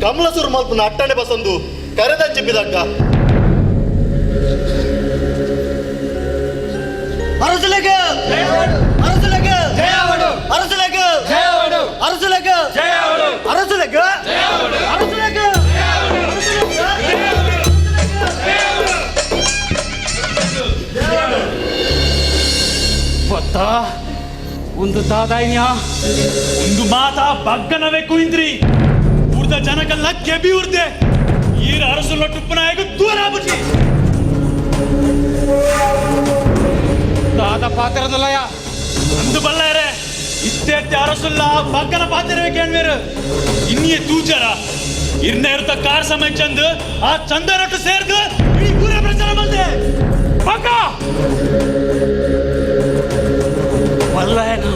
ಕಮಲ ಸುರು ಮಲ್ಪುನ ಅಟ್ಟಣೆ ಬಸಂದು ಕರೆದಂಚಿ ಬಿದಕ್ಕ. ಅರಸುಲಗ ಅರಸುಲಗ ಅರಸುಲಗ ಅರಸುಲಗ ಅರಸುಲಗ ಒಂದು ದಾದಾಯ್ನ್ಯಾ ಒಂದು ಮಾತಾ ಬಗ್ಗನವೇ ಕುಯಿಂದ್ರಿ ಊರ್ದ ಜನಕಲ್ಲ ಕೆಬಿ ಉರ್ದೆ ಈರ ಅರಸುಲ ಟುಪ್ಪನಾಯಕ ದೂರ ಬುಜಿ ದಾದ ಪಾತ್ರದಲ್ಲಯ ಅಂದು ಬಲ್ಲಾರೆ ಇತ್ತೆ ಅರಸುಲ್ಲ ಬಗ್ಗನ ಪಾತ್ರವೇ ಕೇಳ್ವೇರು ಇನ್ನಿಯೇ ತೂಜಾರ ಇರ್ನ ಇರ್ತ ಕಾರ್ ಸಮಯ ಚಂದ್ ಆ ಚಂದನೊಟ್ಟು ಸೇರ್ದು ಇಡೀ ಊರ ಪ್ರಚಾರ ಬಂದೆ ಬಗ್ಗ ಬಲ್ಲಯನ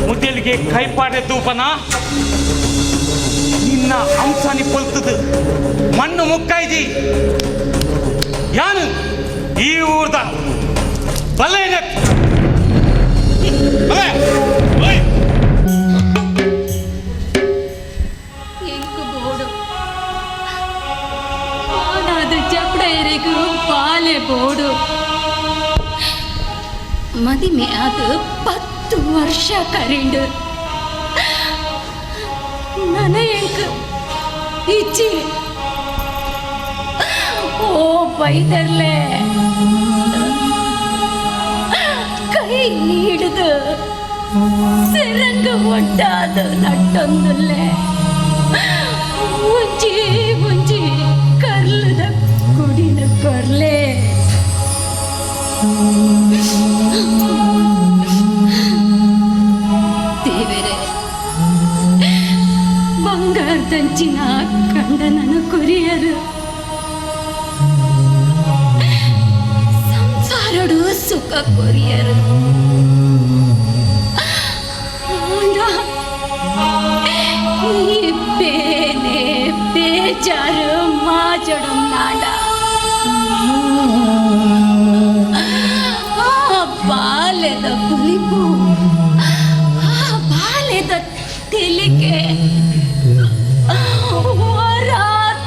ಮುದಲಿಗೆ ಕೈಪಾಡೆ ತೂಪನ ನಿನ್ನ ಅಂಶನಿ ಪೊಲ್ತದು ಮಣ್ಣು ಮುಕ್ಕಾಯ್ದಿ ಯಾನು ಈ ಊರ್ದ ಬಲ್ಲಯನ ಎಂಕು ಬೋಡು ಆನಾದ ಚಪ್ಪಡೆಯರಿಗೂ ಬಾಲೆ ಬೋಡು ಮದಿಮೆ ಅದು 10 ವರ್ಷ ಕರಿಂಡು ನನ ಎಂಕು ಇಚ್ಚಿ ಓ ಬೈದರ್ಲೆ ಕೈ ಹಿಡಿದು ಸಿರಂಗ ಒಟ್ಟಾದ ನಟ್ಟೊಂದುಲ್ಲೆ ಮುಂಚಿ ಮುಂಚಿ ಕರ್ಲದ ಕುಡಿನ ಕೊರ್ಲೆ ದೇವರೇ ಬಂಗಾರದಂಚಿನ ಕಂಡನನ ಕೊರಿಯರು ಸಂಸಾರಡು ಸುಖ ಕೊರಿಯರು ಈ ಬೇನೆ ಬೇಜಾರು ಮಾಜಡು ನಾಡ ಆ ಬಾಲ್ಯದ ಪುಲಿಪು ಆ ಬಾಲ್ಯದ ತಿಳಿಕೆ ವರ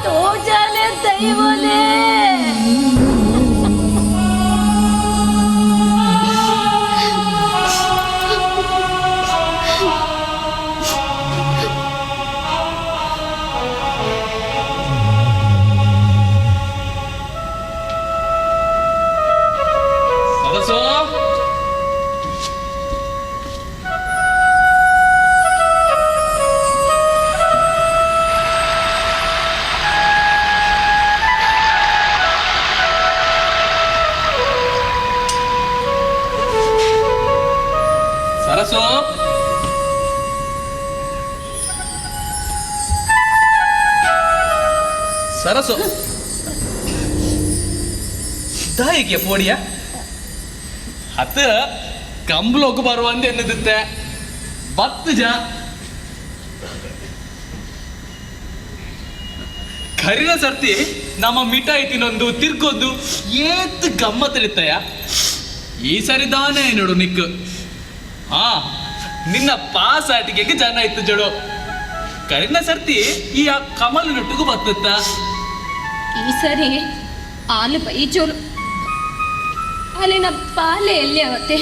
ತೋಜಲೆ ದೈವಲೇ. ಸರಸೋ ಸರಸೋ ಸರಸೋ ದಾಯಿಗೆ ಪೋಡಿಯ ಅತ್ತ ಕಂಬ್ಲೋಗು ಬರುವಂದೆ ಎನ್ನದಿತ್ತೆ ಬತ್ತು ಜ ಕರಿನ ಸರ್ತಿ ನಮ್ಮ ಮಿಠಾಯಿ ತಿನ್ನೊಂದು ತಿರ್ಕೊಂದು ಏತ್ ಗಮ್ಮತ್ತಲಿತ್ತಯ್ಯ. ಈ ಸರಿ ದಾನೇ ನೋಡು ನಿಕ್ ಹಾ ನಿನ್ನ ಪಾಸ್ ಆಟಿಕೆಗೆ ಜನ ಇತ್ತು ಜಡು. ಕರಿನ ಸರ್ತಿ ಈ ಆ ಕಮಲ್ ನೊಟ್ಟಿಗೂ ಬತ್ತತ್ತ. ಈ ಸರಿ ಆಲು ಬೈಜೋಲು ಅಲ್ಲಿನ ಬಾಲೆ ಎಲ್ಲಿ ಅವತ್ತೆ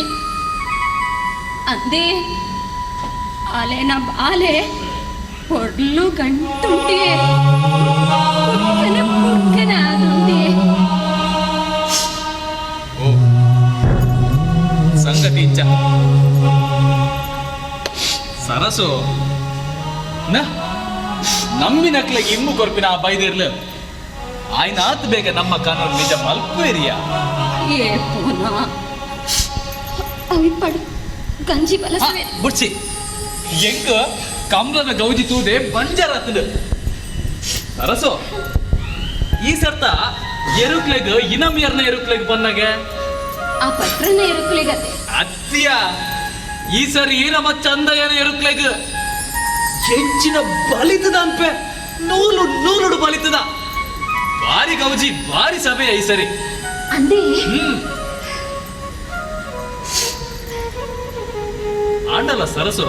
ಅಂದೇ ಅಲೆನ ಬಾಲೆ పొడ్లు గంటుంటే పుక్కన పుక్కన ಆದುಂಡೆ. ಓ ಸಂಗತಿ ಇಚ್ಚ ಸರಸು ನ ನಂಬಿನಕ್ಲೆಗೆ ಇಮ್ಮು ಕೊರ್ಪಿನ ಆ ಬೈದಿರ್ಲು ಆಯ್ನಾತ್ ಬೇಗ ನಮ್ಮ ಕಾನೂನು ನಿಜ ಮಲ್ಪೇರಿಯ. ಏ ಪೂನಾ ಅವಿಪಡು ಗಂಜಿ ಬಲಸುವೆ ಬುಡ್ಸಿ ಎಂಕ್ ಕಮ್ಲದ ಗೌಜಿ ತೂದೆ ಬಂಜಾರತ್ತದು. ಸರಸು ಈ ಸರ್ತ ಎರುಕ್ಲೆಗ್ ಇನಮಿಯರ್ನ ಎರುಕ್ಲೆಗ್ ಬಂದಾಗ ಆ ಪತ್ರನ ಎರುಕ್ಲೆಗತ್ತೆ ಅತ್ತಿಯ ಈ ಸರಿ ನಮ್ಮ ಚಂದಯ್ಯನ ಎರುಕ್ಲೆಗ್ ಹೆಚ್ಚಿನ ಬಲಿತದ ಅನ್ಪೆ ನೂಲು ನೂಲುಡು ಬಲಿತದ ಭಾರಿ ಗೌಜಿ ಭಾರಿ ಸಭೆಯ ಈ ಸರಿ ಅಂದೇ. ಆಂಡಲ ಸರಸು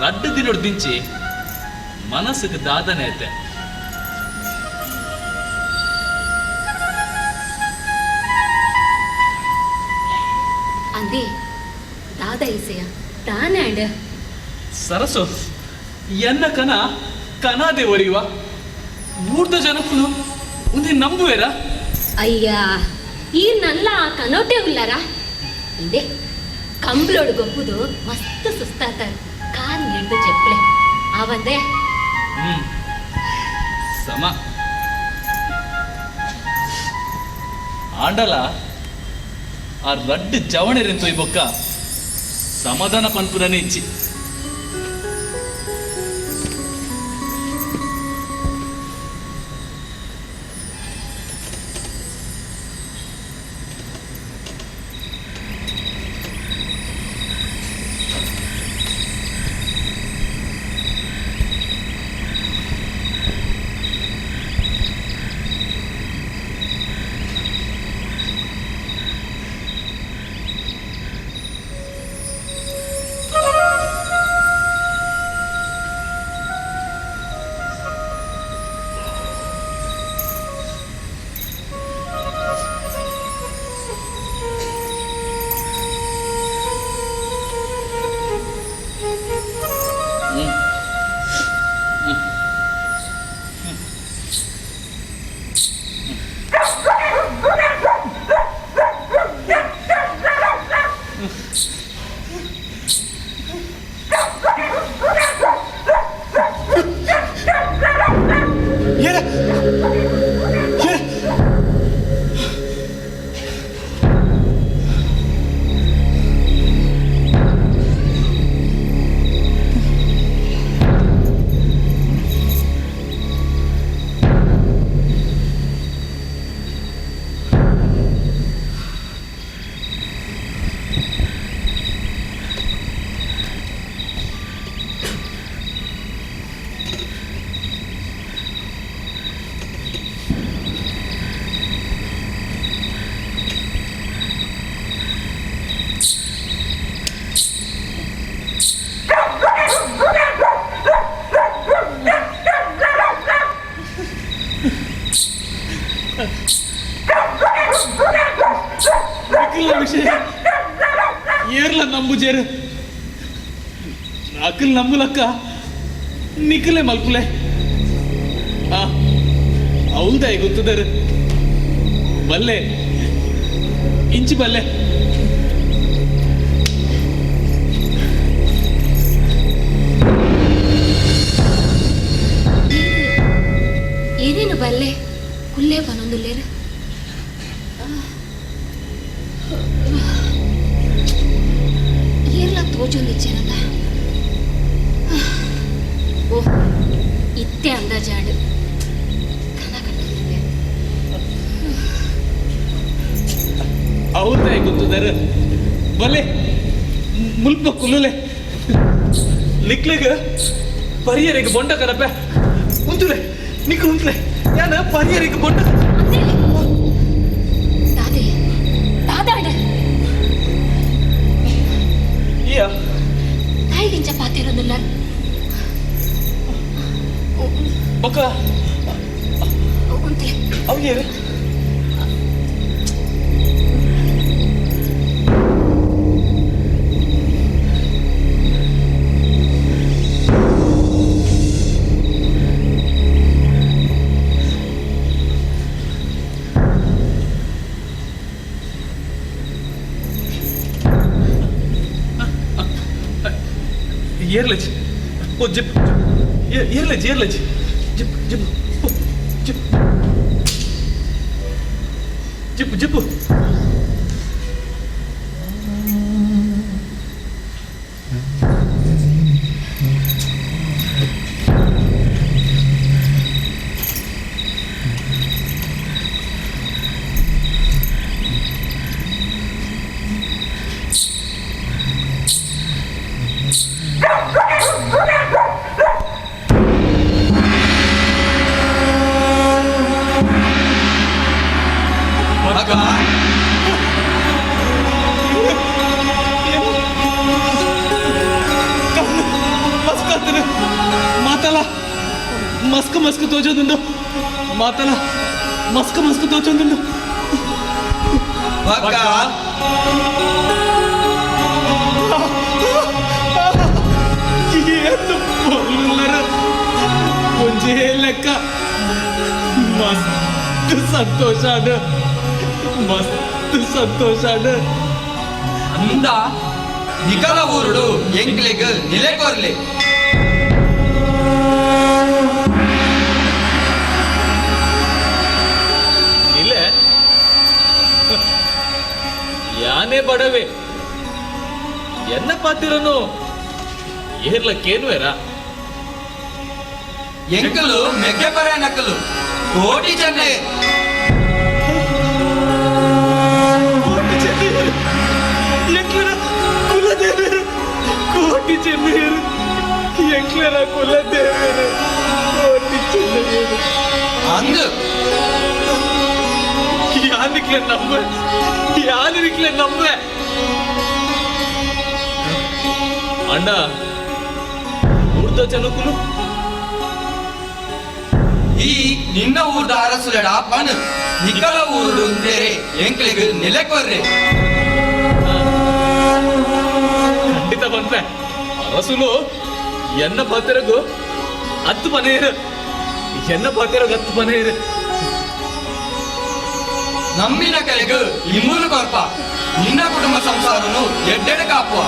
ರಡ್ಡು ದಿನೊಡ್ ದಿಂಚಿ ಮನಸ್ಸಿಗೆ ದಾದನೆ ಐತೆ. ಅಂದೇ ದಾದ ಇಸೆಯ ದಾನಾಂಡ ಸರಸು ಎನ್ನ ಕನ ಕನಾದೆ ಒರಿಯುವ ಊರ್ದ ಜನಕ್ಕೂ ಒಂದೇ ನಂಬುವೇರ. ಅಯ್ಯ ಈ ನಲ್ಲ ಕನೋಟೆ ಉಲ್ಲಾರ ಇದೆ ಕಂಬ್ಳೋಡು ಗೊಬ್ಬುದು ಮಸ್ತ್ ಸುಸ್ತಾತಾರ ಕಾರ್ ನೀಡ್ದು ಚೆಪ್ಪಲೆ ಆವಂದೆ ಸಮ ಆಂಡಲ ಆ ರಡ್ಡ್ ಜವಣೆರೆನ್ ತೊಯ್ ಬೊಕ್ಕ ಸಮಾಧಾನ ಪನ್ಪುನನೆ ಇಚ್ಚಿ. ಏರ್ಲ ನಂಬುಜೇರು ಅಕಲ್ ನಂಬುಲಕ್ಕ ನಿಖಲೆ ಮಲ್ಪುಲೆ ಆ ಹೌದಾ ಗೊತ್ತದಾರ ಬಲ್ಲೆ ಇಂಚಿ ಬಲ್ಲೆ ಏನೇನು ಬಲ್ಲೆ ಕುಲ್ಲೇ ಬನೊಂದುಲ್ಲೇರು ಏರ್ಲ ತೋಜೊಂದಿಚ್ಚೇನದ ಓ ಇತ್ತೆ ಅಂದಾಜಾಡು ಕನ ಕಟ್ಟೊಂದುಲ್ಲೆ ಹೌದಾ ಗೊತ್ತದಾರ ಬಲ್ಲೆ ಮುಲ್ಪ ಕುಲ್ಲುಲೆ ನಿಕ್ಲೆಗ ಪರಿಯರಿಗೆ ಬೊಂಡ ಕನಪೆ ಉಂತುಲೆ ನಿಕ್ ಉಂತುಲೆ ಯಾನ ಪರಿಯರಿಗೆ ಬೊಂಡ ದಾದೆ ದಾದಾಡ ಇಯ ತಾಯಿಗಿಂಚ ಪಾತಿರೋದಿಲ್ಲ ಬೊಕ್ಕ ಉಂತುಲೆ ಅವು ಏರು ಏರ್ಲಜ್ ಓ ಜಿಪ್ ಏರ್ಲಜ್ ಏರ್ಲಜ್ ಜಿಪ್ ಜಿಪ್ ಓ ಜಿಪ್ ಜಿಪ್ ಜಿಪ್ ಮಾತಲ ಮಸ್ಕ್ ಮಸ್ಕ್ ತೋಚೋದುಂಡು ಮಾತಲ ಮಸ್ಕ್ ಮಸ್ಕ್ ತೋಚೋದುಂಡು ಒಂಜೇ ಲೆಕ್ಕ ಮಸ್ತ್ ಸಂತೋಷ ಮಸ್ತ್ ಸಂತೋಷ ಅಂದ ನಿಕಲ ಊರುಡು ಎಂಕ್ಲೆಗ್ ನಿಲೆ ಕೊರ್ಲೆ. ನಿಲೆ ಯಾನೇ ಬಡವೆ ಎನ್ನ ಪಾತಿರನು ಏರ್ಲಕ್ಕೇನುವೇರಾ? ಎಂಕಲು ಮೆಗ್ಗೆ ಪರ ನಕಲು ಕೋಟಿ ಚೆನ್ನೈ. ಕುಲದೇವರು ಕೋಟಿ ಚೆನ್ನೈಯರು ಎಂಕ್ಲನ ಕುಲದೇವರು ಕೋಟಿ ಚೆನ್ನೈಯರು ಅಂದು ಯಾನಿಕ್ಲೆ ನಂಬ ಯಾನಿಕ್ಲೆ ನಂಬೆ ಅಣ್ಣ ಊರ್ದ ಜನಕುಲು ಈ ನಿನ್ನ ಊರ್ದ ಅರಸುಲೆಡ ಪಣು ನಿಕಲ ಊರುಡು ಉಂದೇರೆ ಎಂಕ್ಲೆಗ್ ನಿಲೆ ಕೊರ್ರೆ. ಖಂಡಿತ ಬಂದ್ರೆ ಅರಸುಲು ಎನ್ನ ಪಾತಿರಗು ಹತ್ತು ಮನೆಯರು ಎನ್ನ ಪಾತಿರಗು 10 ಮನೆಯರು. ನಮ್ಮಿನ ಕಲೆಗು ಇಮ್ಮೂರು ಕೊರ್ಪ ನಿನ್ನ ಕುಟುಂಬ ಸಂಸಾರನು ಎಡ್ಡೆಡೆ ಕಾಪುವ.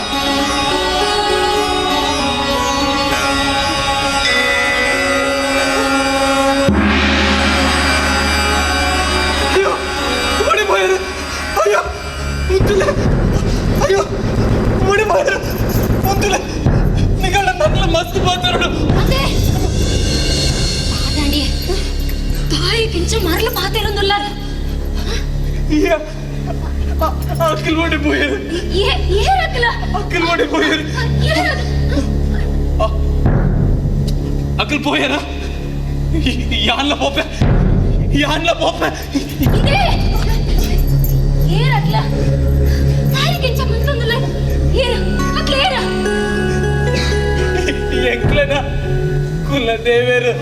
ಅಯ್ಯೋ ಓಡಿ ಹೋಯರು, ಅಯ್ಯೋ ಮುತ್ತುಲೆ, ಅಯ್ಯೋ ಓಡಿ ಹೋಯರು ಮುತ್ತುಲೆ, ನಿಗಳ ನನ್ಲ ಮಸ್ತ್ ಪಾತರುಡು. ಅದೇ ಪಾದಂಡಿ ತಾಯಿ ಕಿಂಚ ಮರಲು ಪಾತಿರೊಂದುಲ್ಲ. ಅಕ್ಕಲ್ ಓಡಿ ಹೋಯರು. ಏರಕ್ಕಲ ಅಕ್ಕಲ್ ಓಡಿ ಹೋಯರು. ಅಕ್ಕಲ್ ಪೋಯರ ಯಾನ್ಲ ಪೋಪೆ ಯಾನ್ಲ ಪೋಪೆ. ಇದೇ ಏರಕ್ಲ ತಾಯಿ ಕಿಂಚ ಮಂತೊಂದುಲ್ಲ. ಏರ ಅಕ್ಲ ಏರ ಎಂಕ್ಲನ ಕುಲದೇವರು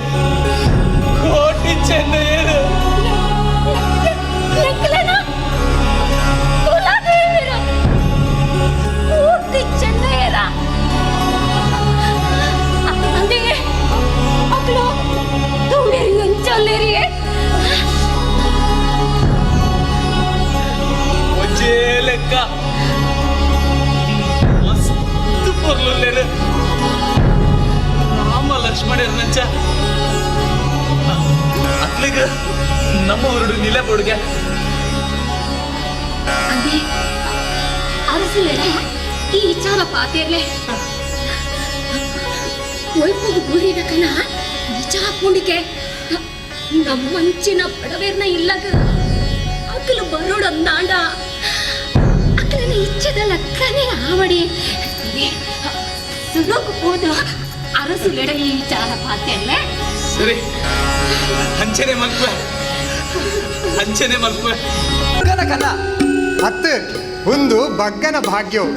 ಕೋಟಿ ಚೆನ್ನಯ್ಯರು ಎಂಕ್ಲನ ಕುಲದೇವರು ಕೋಟಿ ಚೆನ್ನಯ್ಯರ. ಅಂದೇ ಅಕ್ಲು ತುಂಬೇರಿ ಎಂಚಲ್ಲೇರಿಯೇ ಒಂಜೇ ಲೆಕ್ಕ ಮಸ್ತ್ ಪೊರ್ಲುಲ್ಲೇರು ರಾಮ ಲಕ್ಷ್ಮಣರಂಚ ಅತ್ಲಿಗ ನಮ್ಮ ಊರುಡು ನಿಲೆ ಬೊಡುಗೆ. ಅಂದೇ ಅರಸುಲೆಡ ಈ ವಿಚಾರ ಪಾತೇರ್ಲೆ ಒಯ್ಪುಗು ಬೂರಿನ ಕನ ನಿಜ ಪುಂಡಿಕೆ ನಮ್ಮಂಚಿನ ಬಡವೇರ್ನ ಇಲ್ಲಗ ಅಕ್ಕಲು ಬರೋಡಂದಾಂಡ ಅಕ್ಕಲನ ಇಚ್ಛೆದ ಲಕ್ಕನೆ ಆವಡಿ ಸುರೋಕು ಹೋದ ಅರಸುಲೆಡ ಈ ವಿಚಾರ ಪಾತೇರ್ಲೆ. ಸರಿ ಅಂಚನೆ ಮಲ್ಪೆ ಅಂಚನೆ ಮಲ್ಪೆ. ಕನ ಅತ್ತು ಒಂದು ಬಗ್ಗನ ಭಾಗ್ಯವು.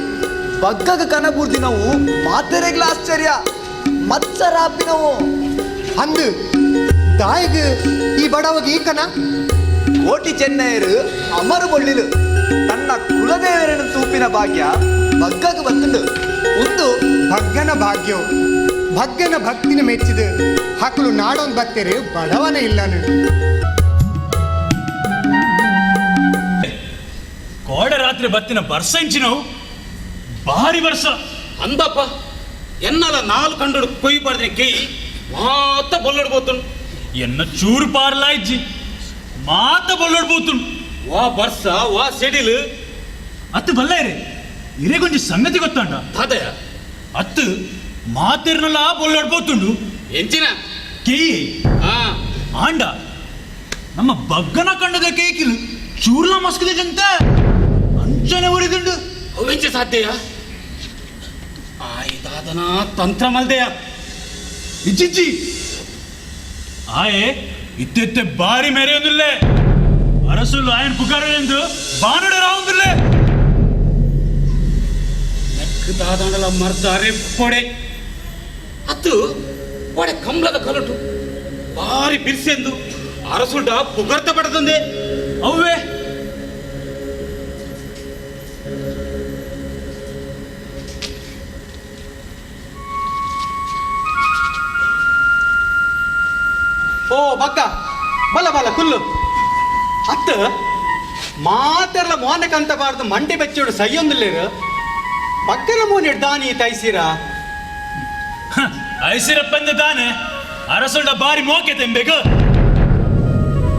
ಬಗ್ಗಗ ಕನ ಬೂರ್ದಿನವು ಮಾತೆರೆಗ್ಲ ಆಶ್ಚರ್ಯ ಮತ್ಸರಾಪಿನವು. ಅಂದು ದಾಯಿಗ್ ಈ ಬಡವಗೆ ಈ ಕನ ಕೋಟಿ ಚೆನ್ನೈಯರು ಅಮರು ಬೊಳ್ಳಿಲು ತನ್ನ ಕುಲದೇವರನ್ನು ತೂಪಿನ ಭಾಗ್ಯ ಬಗ್ಗಗ ಬಂದುಂಡು. ಒಂದು ಬಗ್ಗನ ಭಾಗ್ಯವು ಬಗ್ಗನ ಭಕ್ತಿನ ಮೆಚ್ಚಿದು ಹಕ್ಕಲು ನಾಡೊಂದು ಬತ್ತೇರು ಬಡವನ ಇಲ್ಲನು. ಕೋಡೆ ರಾತ್ರಿ ಬತ್ತಿನ ಬರ್ಸ ಇಂಚಿನವು ಭಾರಿ ಬರ್ಸ ಅಂದಪ್ಪ ಎನ್ನಲ ನಾಲ್ಕು ಕಂಡು ಕೊಯ್ ಪಾಡ್ದಿನ ಕೇಯಿ ಮಾತ ಬೊಲ್ಲಡ್ ಬೋತುಂಡು. ಎನ್ನ ಚೂರು ಪಾರ್ಲಾ ಇಜ್ಜಿ ಮಾತ ಬೊಲ್ಲಡ್ ಬೋತುಂಡು. ವಾ ಬರ್ಸ ವಾ ಸೆಡಿಲು ಅತ್ತು ಬಲ್ಲಾಯ್ರೆ ಇರೇಗೊಂಜಿ ಸಂಗತಿ ಗೊತ್ತಾಂಡ ತಾದಯ ಅತ್ತು ಮಾತೆರ್ನಲ್ಲ ಬೊಲ್ಲಡ್ ಬೋತುಂಡು ಎಂಚಿನ ಕೇಯಿ ಆಂಡ ನಮ್ಮ ಬಗ್ಗನ ಕಂಡದ ಕೇಕಿಲು ಚೂರ್ಲ ಮಸ್ಕದೆ ಜಂತ ಅಂಚನೆ ಉರಿದುಂಡು. ಅವೆಂಚ ಸಾಧ್ಯಯ ಆಯ್ತಾದನ ತಂತ್ರ ಮಲ್ದೆಯ ಇಜ್ಜಿಜ್ಜಿ ಆಯೆ ಇತ್ತೆತ್ತೆ ಬಾರಿ ಮೇರೆಯೊಂದಿಲ್ಲೆ ಅರಸುಲು ಆಯನ್ ಪುಕಾರೆಂದು ಬಾನುಡ ರಾವಂದಿಲ್ಲೆ ದಾದಾಂಡಲ ಮರ್ದಾರೆ ಪೊಡೆ ಅತ್ತು ಒಡೆ ಕಮ್ಲದ ಕಲಟು ಬಾರಿ ಬಿರ್ಸೆಂದು ಅರಸುಲ್ಡ ಪುಗರ್ತ ಪಡೆದಂದೆ ಅವ್ವೆ ಓ ಬಕ್ಕ ಬಲ್ಲ ಬಲ್ಲ ಕುಲ್ಲು ಅತ್ತ ಮಾತೆರ್ಲ ಮೋನಕಂತ ಬಾರ್ದು ಮಂಡಿ ಬೆಚ್ಚೋಡು ಸೈಯೊಂದಿಲ್ಲೇರು. ಪಕ್ಕನ ಮೋನೆ ದಾನಿ ತೈಸಿರಾ ಐಸಿರಪ್ಪಂದ ದಾನೆ ಅರಸುಲ್ಡ ಬಾರಿ ಮೋಕೆ ತೆಂಬೇಕು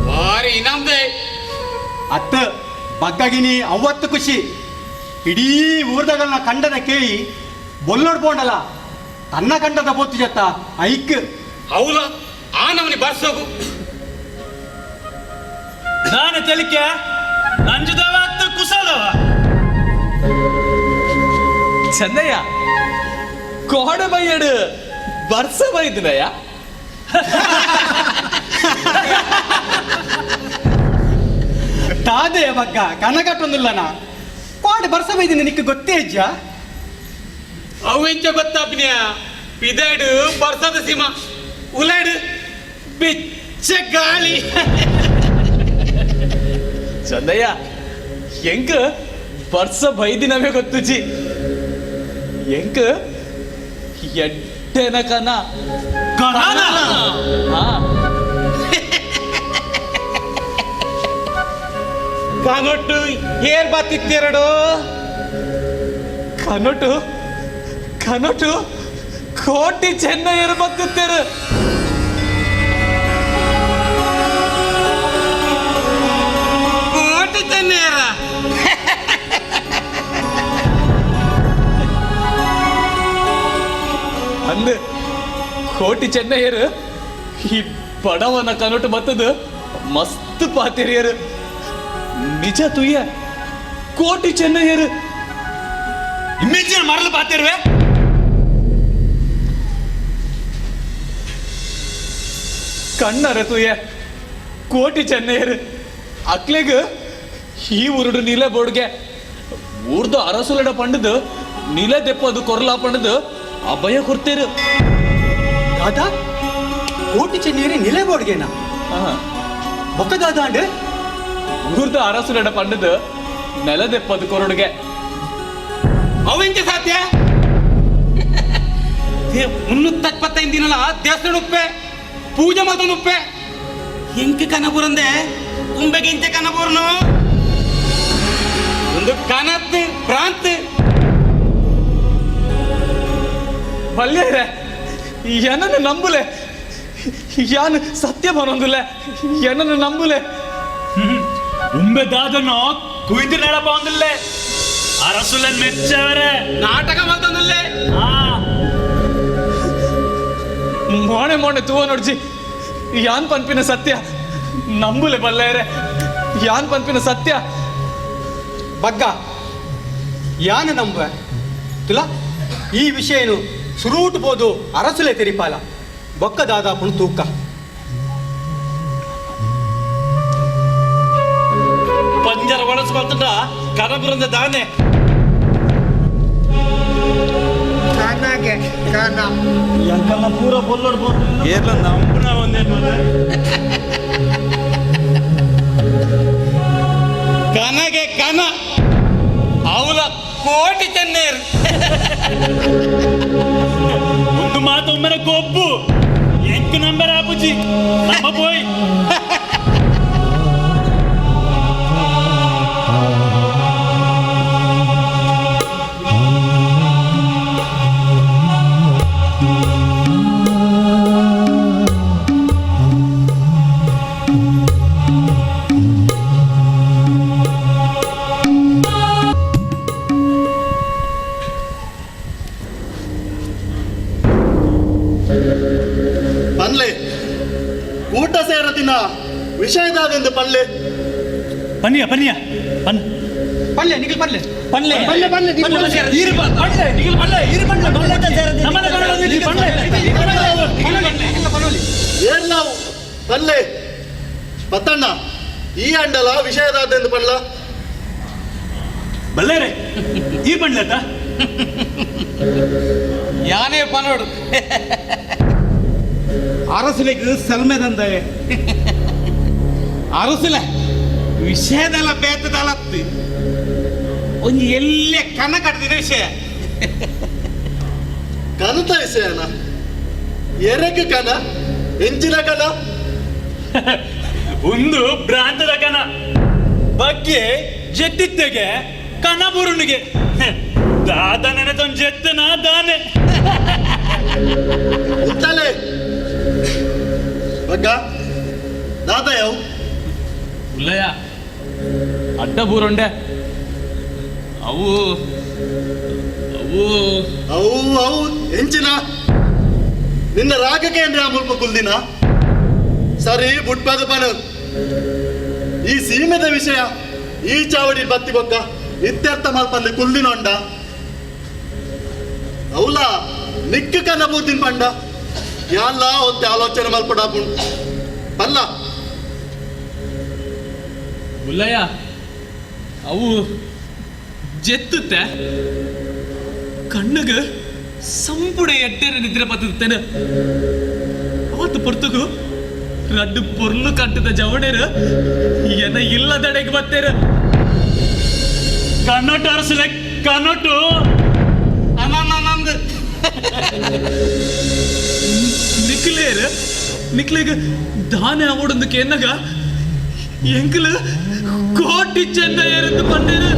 ಬಾರಿ ಇನಾಮ್ದೆ ಅತ್ತ ಬಗ್ಗಗಿನಿ ಅವತ್ತು ಖುಷಿ ಇಡೀ ಊರ್ದಗಲ್ನ ಕಂಡದ ಕೇಯಿ ಬೊಲ್ಲೋಡ್ ಬೋಂಡಲ ತನ್ನ ಕಂಡದ ಪೊತ್ತು ಜತ್ತ ಐಕ್ ಹೌಲ ಆ ನಮನಿ ಬರ್ಸೋಗು ದಾನೆ ತೆಲಿಕೆ ನಂಜುದವ ಅತ್ತ ಕುಸದವ ಚೆನ್ನಯ್ಯ ಕೋಡೆ ಬೈಯಡು ಬರ್ಸ ಬೈದಿನಯ್ಯ ತಾದೆಯ ಬಗ್ಗ ಕನಕಟ್ಟೊಂದಿಲ್ಲನ ಕೋಡೆ ಬರ್ಸ ಬೈದಿನ ನಿಕ್ಕ ಗೊತ್ತೇ ಇಜ್ಜ ಅವೆಂಚ ಗೊತ್ತಾಪ್ನ್ಯ ಪಿದಾಡು ಬರ್ಸದ ಸೀಮ ಉಲಾಡು ಬೆಚ್ಚ ಗಾಳಿ ಚಂದಯ್ಯ ಎಂಕ್ ಬರ್ಸ ಬೈದಿನವೇ ಗೊತ್ತುಜಿ ಎಂಕ್ ಎಡ್ಡೆನ ಕನ ಹಾ ಕನೊಟ್ಟು ಏರ್ ಬಾತಿತ್ತೆರಡು ಕನಟು ಕನಟು ಕೋಟಿ ಚೆನ್ನಯ್ಯರು ಬತ್ತುತ್ತೇರು ಕೋಟಿ ಚೆನ್ನಯ್ಯರ ಅಂದು ಕೋಟಿ ಚೆನ್ನಯ್ಯರು ಈ ಬಡವನ ಕನಟು ಬತ್ತದು ಮಸ್ತ್ ಪಾತೆರಿಯರು ನಿಜ ತುಯ್ಯ ಕೋಟಿ ಚೆನ್ನಯ್ಯರು ಇಮ್ಮೆಂಚಿನ ಮರಳು ಪಾತಿರುವೆ ಕಣ್ಣರ ತುಯ್ಯ ಕೋಟಿ ಚೆನ್ನಯ್ಯರು ಅಕ್ಲೆಗ್ ಈ ಊರುಡು ನೀಲೆ ಬೋಡ್ಗೆ ಊರ್ದು ಅರಸುಲಡ ಪಂಡದು ನೀಲೆ ದೆಪ್ಪದು ಕೊರ್ಲಾ ಪಂಡದು ಅಭಯ ಕೊಡ್ತೇರು ದಾದಾ ಕೋಟಿ ಚೆನ್ನೀರಿ ನಿಲೆ ಬೋಡ್ಗೆನಾ ಬೊಕ್ಕ ದಾದಾಂಡ್ ಊರ್ದು ಅರಸುಲಡ ಪಂಡದು ನೆಲ ದೆಪ್ಪದು ಕೊರಡುಗೆ ಅವೆಂಚ ಸಾಧ್ಯ 325 ದಿನಲ ದೇವಸ್ಥಾನ ಉಪ್ಪೆ ಪೂಜೆ ಮಾಡ್ತಾನ ಉಪ್ಪೆ ಎಂಕ ಕನಪುರಂದೆ ಉಂಬೆಗೆ ಎಂಚ ಕನಪುರನು ಒಂದು ಕನತ್ ಭ್ರಾಂತ್ ಬಲ್ಲೇರೆ ಏನನ್ನು ನಂಬುಲೆ ಯಾನು ಸತ್ಯ ಬನೊಂದುಲೆ ಏನನ್ನು ನಂಬುಲೆ ಉಂಬೆ ದಾದನು ಕುಯ್ದು ನಡಪ ಒಂದಿಲ್ಲೆ ಅರಸುಲನ್ ಮೆಚ್ಚವರೆ ನಾಟಕ ಮಾಡ್ತಾನಲ್ಲೇ ಮೋಣೆ ಮೋಣೆ ತೂವ ನೋಡ್ಜಿ ಯಾನ್ ಪನ್ಪಿನ ಸತ್ಯ ನಂಬುಲೆ ಬಲ್ಲೇರೆ ಯಾನ್ ಪನ್ಪಿನ ಸತ್ಯ ಬಗ್ಗ ಯಾನ ನಂಬ ತುಲಾ ಈ ವಿಷಯನು ಸುರೂಟ್ ಬೋದು ಅರಸುಲೆ ತೆರಿಪಾಲ ಬೊಕ್ಕ ದಾದಾಪುಣು ತೂಕ ಪಂಜರ ಒಳಸ್ಕೊಳ್ತದ ಕನಬುರಂದ ದಾನೆ ಕನಗೆ ಕನ ಎಂಕಲ್ನ ಪೂರ ಬೊಲ್ಲೋಡ್ ಏರ್ಲ ನಂಬುನ ಒಂದೇ ಕನಗೆ ಕನ ಅವಲ ಕೋಟಿ ಚೆನ್ನೇರು ಒಂದು ಮಾತು ಒಮ್ಮೆ ಕೊಬ್ಬು ಎಂಕ್ ನಂಬರ್ ಆಪುಜಿ ನಮ್ಮ ಪೋಯ್ ಪನ್ಲೆ ಊಟ ಸೇರದಿನ ವಿಷಯದಾದೆಂದು ಪನ್ಲೆ ಪನ್ನಿಯ ಪನ್ನಿಯ ಪನ್ ಪಲ್ಲೆ ನಿಖಿಲ್ ಪಲ್ಲೆ ಪನ್ಲೆ ಪಲ್ಲೆ ಪಲ್ಲೆ ನಿಖಿಲ್ ಈರು ಪನ್ಲೆ ನಿಖಿಲ್ ಪನ್ಲೆ ಈರು ಪನ್ಲೆ ನಮ್ಮನೆ ಪನ್ಲೆ ಪನ್ಲೆ ಏನ್ ನಾವು ಪನ್ಲೆ ಪತ್ತಣ್ಣ ಈ ಅಂಡಲ ವಿಷಯದಾದೆಂದು ಪನ್ಲ ಬಲ್ಲೇರೆ ಈ ಪಂಡ್ಲತ್ತ ಯಾನೇ ಪನೋಡು ಅರಸುಲೆಗ್ ಸಲ್ಮೆ ತಂದವೆ ಅರಸುಲೆ ವಿಷಯದಲ್ಲ ಬೇತದಲತ್ತು ಒಂಜಿ ಎಲ್ಲೆ ಕನ ಕಟ್ಟದಿನ ವಿಷಯ ಕನತ ವಿಷಯನ ಎರೆಗ್ ಕನ ಎಂಚಿನ ಕನ ಒಂದು ಭ್ರಾಂತದ ಕನ ಬಗ್ಗೆ ಜೆಟ್ಟಿತ್ತೆಗೆ ಕನ ಬುರುಣಿಗೆ ದಾದ ನೆನೆತೊಂದು ಜೆತ್ತನ ದಾನೆ ಉತ್ತಲೆ ಬಗ್ಗ ದಾದ ಯಾವ ಉಲ್ಲಯ್ಯ ಅಡ್ಡ ಬೂರೊಂಡೆ ಅವು ಅವು ಅವು ಅವು ಎಂಚಿನ ನಿನ್ನ ರಾಗಕ್ಕೆ ಏನ್ರಿ ಆ ಮುಲ್ಪ ಕುಲ್ದಿನ ಸರಿ ಬುಟ್ಪಾದ ಪನ ಈ ಸೀಮೆದ ವಿಷಯ ಈ ಚಾವಡಿ ಬತ್ತಿ ಬೊಕ್ಕ ಇತ್ಯರ್ಥ ಮಲ್ಪಂದೆ ಕುಲ್ದಿನೊಂಡ ಅವಲ ನಿಕ್ಕ ಕನ್ನ ಬೂತಿನ ಪಂಡ ಯಾಲ್ಲ ಒತ್ತೆ ಆಲೋಚನೆ ಮಲ್ಪಡಾಪುಂಡು ಅಲ್ಲ ಉಲ್ಲಯ್ಯ ಅವು ಜೆತ್ತುತ್ತೆ ಕಣ್ಣುಗ ಸಂಪುಡೆ ಎಟ್ಟೆರೆ ನಿದ್ರೆ ಪತ್ತುತ್ತೇನೆ ಆತು ಪೊರ್ತುಗು ರಡ್ಡು ಪೊರ್ಲು ಕಟ್ಟದ ಜವಣೇರು ಎನ ಇಲ್ಲದಡೆಗೆ ಬತ್ತೇರು ಕನ್ನೋಟು ಅರಸುಲೆ ಕನ್ನೋಟು ನಿಕ್ಲೇರು ನಿಕ್ಲೇಗ ದಾನೆ ಅವಡೊಂದು ಕೇನ್ನಗ ಎಂಕಲು ಕೋಟಿ ಚೆನ್ನಯ್ಯರೆಂದು ಪಂಡೇರು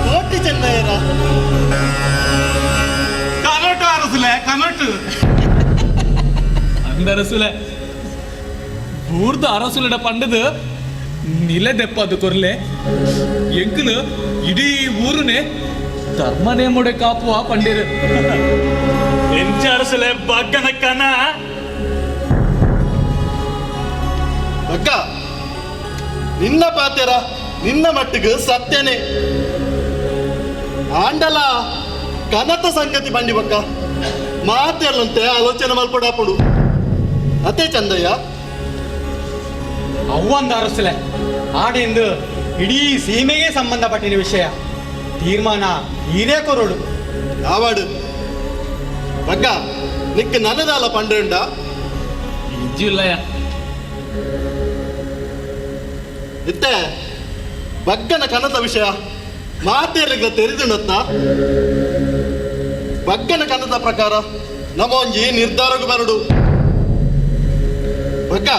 ಕೋಟಿ ಚೆನ್ನಯ್ಯರ ಕನಟು ಅರಸುಲೆ ಕನಟು ಅಂದ ಅರಸುಲೆ ಬೂರ್ದ ಅರಸುಲೆಡ ಪಂಡದು ನಿಲೆ ದೆಪ್ಪದು ಕೊರ್ಲೆ ಎಂಕಲು ಇಡೀ ಊರುನೆ ಧರ್ಮನೇ ಮುಡೆ ಕಾಪುವ ಪಂಡೇರು ಎಂಚ ಅರಸುಲೆ ಬಗ್ಗನ ಕನ ಬಗ್ಗ ನಿನ್ನ ಪಾತೆರ ನಿನ್ನ ಮಟ್ಟಿಗೆ ಸತ್ಯನೇ ಆಂಡಲ ಕನತ ಸಂಗತಿ ಬಂಡಿ ಬಕ್ಕ ಮಾತೆಲ್ಲಂತೆ ಆಲೋಚನೆ ಮಲ್ಪಡಾಪುಡು ಅದೇ ಚಂದಯ್ಯ ಅವ್ವಂದ ಅರಸುಲೆ ಆಡೆಂದು ಇಡೀ ಸೀಮೆಗೆ ಸಂಬಂಧಪಟ್ಟಿನ ವಿಷಯ ತೀರ್ಮಾನ ಹೀರೇ ಕೊರೋಡು ಯಾವಾಡು ಬಗ್ಗ ನಿಕ್ಕ ನನ್ನದಾಲ ಪಂಡ್ರಂಡ ಇಜ್ಜಿಲ್ಲಯ್ಯ ಇತ್ತೆ ಬಗ್ಗನ ಕನತ ವಿಷಯ ಮಾತೇರಿಗ ತೆರೆದುಣತ್ತ ಬಗ್ಗನ ಕನತ ಪ್ರಕಾರ ನಮೊಂಜಿ ನಿರ್ಧಾರಕ್ಕೆ ಬರಡು ಬಗ್ಗ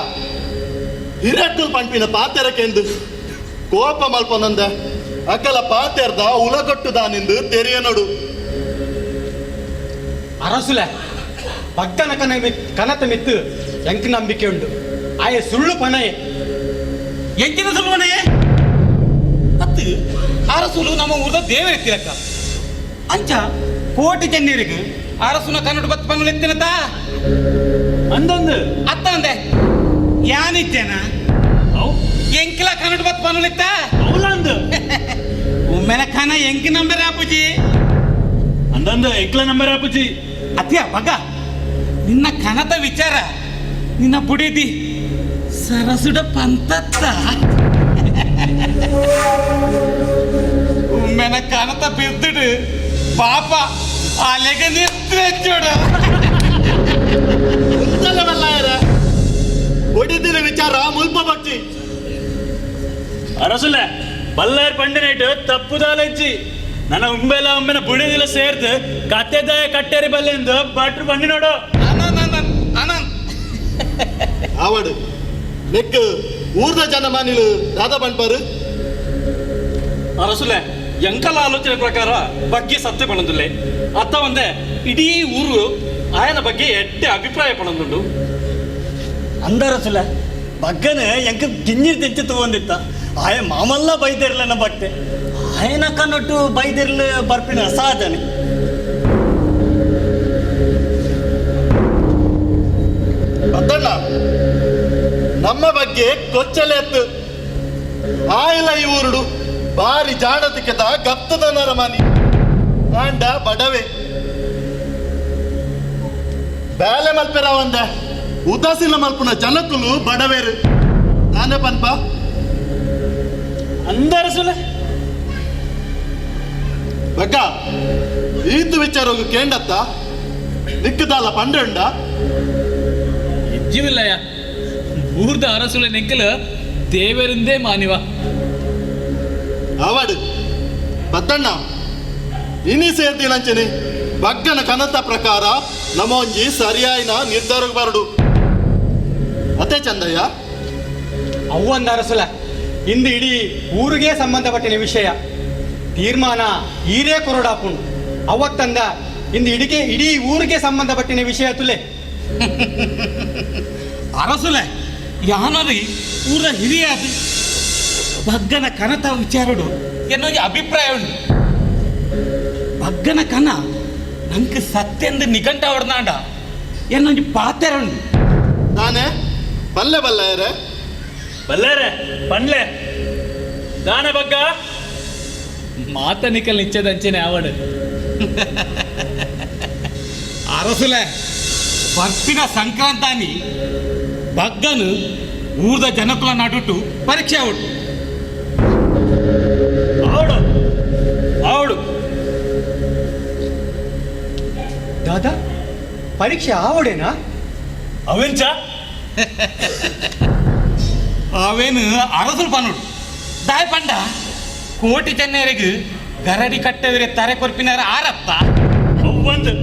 ಹಿರಟ್ಟು ಪಂಪಿನ ಪಾತೆರಕೆಂದು ಕೋಪ ಮಲ್ಪನಂದ ಅಕಲ ಪಾತೆರ್ದ ಉಲಗೊಟ್ಟುದಾನೆಂದು ತೆರೆಯ ನೋಡು ಅರಸುಲೆ ಬಗ್ಗನ ಕನ ಕನತ ಮಿತ್ತು ಎಂಕ್ ನಂಬಿಕೆ ಉಂಡು ಆಯ ಸುಳ್ಳು ಪನಯೆ ಎಂಚಿನ ಸುಳ್ಳು ಅತ್ತು ಅರಸುಲು ನಮ್ಮ ಊರ್ದ ದೇವರ ತಿಲಕ ಅಂಚ ಕೋಟಿ ಚೆನ್ನೀರಿಗೆ ಅರಸುನ ಕನ್ನಡ ಬತ್ ಪಂಗಲ್ ಎತ್ತಿನತ ಅಂದಂದು ಅತ್ತ ಅಂದೆ ಯಾನಿತ್ತೇನ ಎಂಕಿಲ ಕನ್ನಡ ಬತ್ ಪನ್ನುಲಿತ್ತ ಅವಲಂದು ಉಮ್ಮೆನ ಖಾನ ಎಂಕಿ ನಂಬರ್ ಆಪುಜಿ ಅಂದಂದು ಎಂಕ್ಲ ನಂಬರ್ ಆಪುಜಿ ಅತ್ಯ ಮಗ ನಿನ್ನ ಕನತ ವಿಚಾರ ನಿನ್ನ ಬುಡಿದಿ ಸರಸುಡ ಪಂತತ್ತ ಉಮ್ಮೆನ ಕನತ ಬಿದ್ದಿಡು ಪಾಪ ಅಲೆಗೆ ನಿಂತು ಉತ್ತಲವಲ್ಲಾಯರ ಒಡಿದಿನ ವಿಚಾರ ಮುಲ್ಪ ಬಚ್ಚಿ ಅರಸುಲೆ ಬಲ್ಲಾರ್ ಪಂಡನೇಟು ತಪ್ಪುದಾಲಜ್ಜಿ ನನ್ನ ಉಂಬೆಲ ಉಂಬೆನ ಬುಡಿದಿಲ್ಲ ಸೇರ್ದು ಕತ್ತೆದಾಯ ಕಟ್ಟೇರಿ ಬಲ್ಲೆಂದು ಭಟ್ರು ಬಂಡಿ ನೋಡು ಆವಡು ನೆಕ್ ಊರ್ದ ಜನ ಮಾನಿಲು ದಾದ ಪಂಡ್ಪಾರು ಅರಸುಲೆ ಎಂಕಲ ಆಲೋಚನೆ ಪ್ರಕಾರ ಬಗ್ಗೆ ಸತ್ಯ ಪಣಂದುಲ್ಲೆ ಅತ್ತ ಒಂದೇ ಇಡೀ ಊರು ಆಯನ ಬಗ್ಗೆ ಎಟ್ಟೆ ಅಭಿಪ್ರಾಯ ಪಣಂದುಂಡು ಅಂದರಸುಲೆ ಬಗ್ಗನೆ ಎಂಕ ಗಿಂಜಿರ್ ತೆಂಚಿ ತಗೊಂಡಿತ್ತ ಆಯ ಮಾಮಲ್ಲ ಬೈದಿರ್ಲ ಭಕ್ತೆ ಆಯನ ಕನ್ನಟ್ಟು ಬೈದಿರ್ಲ ಬರ್ಪಿನ ಸಹಜನೆ ಪತ್ತಣ್ಣ ನಮ್ಮ ಬಗ್ಗೆ ಕೊಚ್ಚಲೆ ಎತ್ತು ಆಯಿಲ ಈ ಊರುಡು ಬಾರಿ ಜಾಣತಿಕೆತ ಗತ್ತದ ನರಮಾನಿ ಆಂಡ ಬಡವೆ ಬೇಲೆ ಮಲ್ಪೆರ ಒಂದ ಉದಾಸೀನ ಮಲ್ಪುನ ಜನಕುಲು ಬಡವೇರು ನಾನೇ ಪನ್ಪ ಅಂದರಸುಲೆ ಬಗ್ಗ ಈತು ವಿಚಾರಗು ಕೇಂಡತ್ತ ನಿಕ್ಕದಾಲ ಪಂಡ್ರಂಡ ಇಜ್ಜಿವಿಲ್ಲಯ್ಯ ಊರ್ದ ಅರಸುಲೆ ನೆಂಕಲು ದೇವರಿಂದೇ ಮಾನಿವ ಆವಾಡು ಪತ್ತಣ್ಣ ಇನಿ ಸೇರ್ದಿನಂಚನೆ ಬಗ್ಗನ ಕನತ ಪ್ರಕಾರ ನಮೊಂಜಿ ಸರಿಯಾಯಿನ ನಿರ್ಧಾರಕ್ಕೆ ಬರಡು ಅದೇ ಚಂದಯ್ಯ ಅವ್ವಂದ ಅರಸುಲೆ ಇಂದು ಇಡೀ ಊರಿಗೆ ಸಂಬಂಧಪಟ್ಟಿನ ವಿಷಯ ತೀರ್ಮಾನ ಈರೇ ಕೊರಡಾಪುಂಡು ಅವತ್ತಂದ ಇಂದು ಇಡಿಗೆ ಇಡೀ ಊರಿಗೆ ಸಂಬಂಧಪಟ್ಟಿನ ವಿಷಯ ತುಲೆ. ಅರಸುಲೆ ಯಾನರಿ ಊರ ಹಿರಿಯಾದ ಬಗ್ಗನ ಕನತ ವಿಚಾರಡು ಎನ್ನೊಂದು ಅಭಿಪ್ರಾಯ ಉಂಟು. ಬಗ್ಗನ ಕನ ನಂಗೆ ಸತ್ಯಂದು ನಿಘಂಟ ಹೊಡೆದಾಂಡ ಎನ್ನೊಂದು ಪಾತೆರ ಉಂಡು. ನಾನೇ ಬಲ್ಲೆ ಬಲ್ಲಾಯರೆ ಬಲ್ಲಾರೆ ಪಂಡ್ಲೆ ದಾನೆ ಬಗ್ಗ ಮಾತನಿಕಲ್ ನಿಚ್ಚದಂಚೆನೆ ಆವಡು. ಅರಸುಲೆ ಬರ್ಪಿನ ಸಂಕ್ರಾಂತಾನಿ ಬಗ್ಗನು ಊರ್ದ ಜನಕುಲ ನಡುಟು ಪರೀಕ್ಷೆ ಅವಡು. ಅವಡು ಅವಡು ದಾದಾ ಪರೀಕ್ಷೆ ಆವಡೇನಾ? ಅವೆಂಚ ಅವೇನು ಅರಸುಲು ಪನ್ನುಡು ದಾಯ ಪಂಡ ಕೋಟಿ ಚೆನ್ನೆರೆಗ್ ಗರಡಿ ಕಟ್ಟವಿರೆ ತರೆ ಕೊರ್ಪಿನಾರ ಆರಪ್ಪ ಒಂದು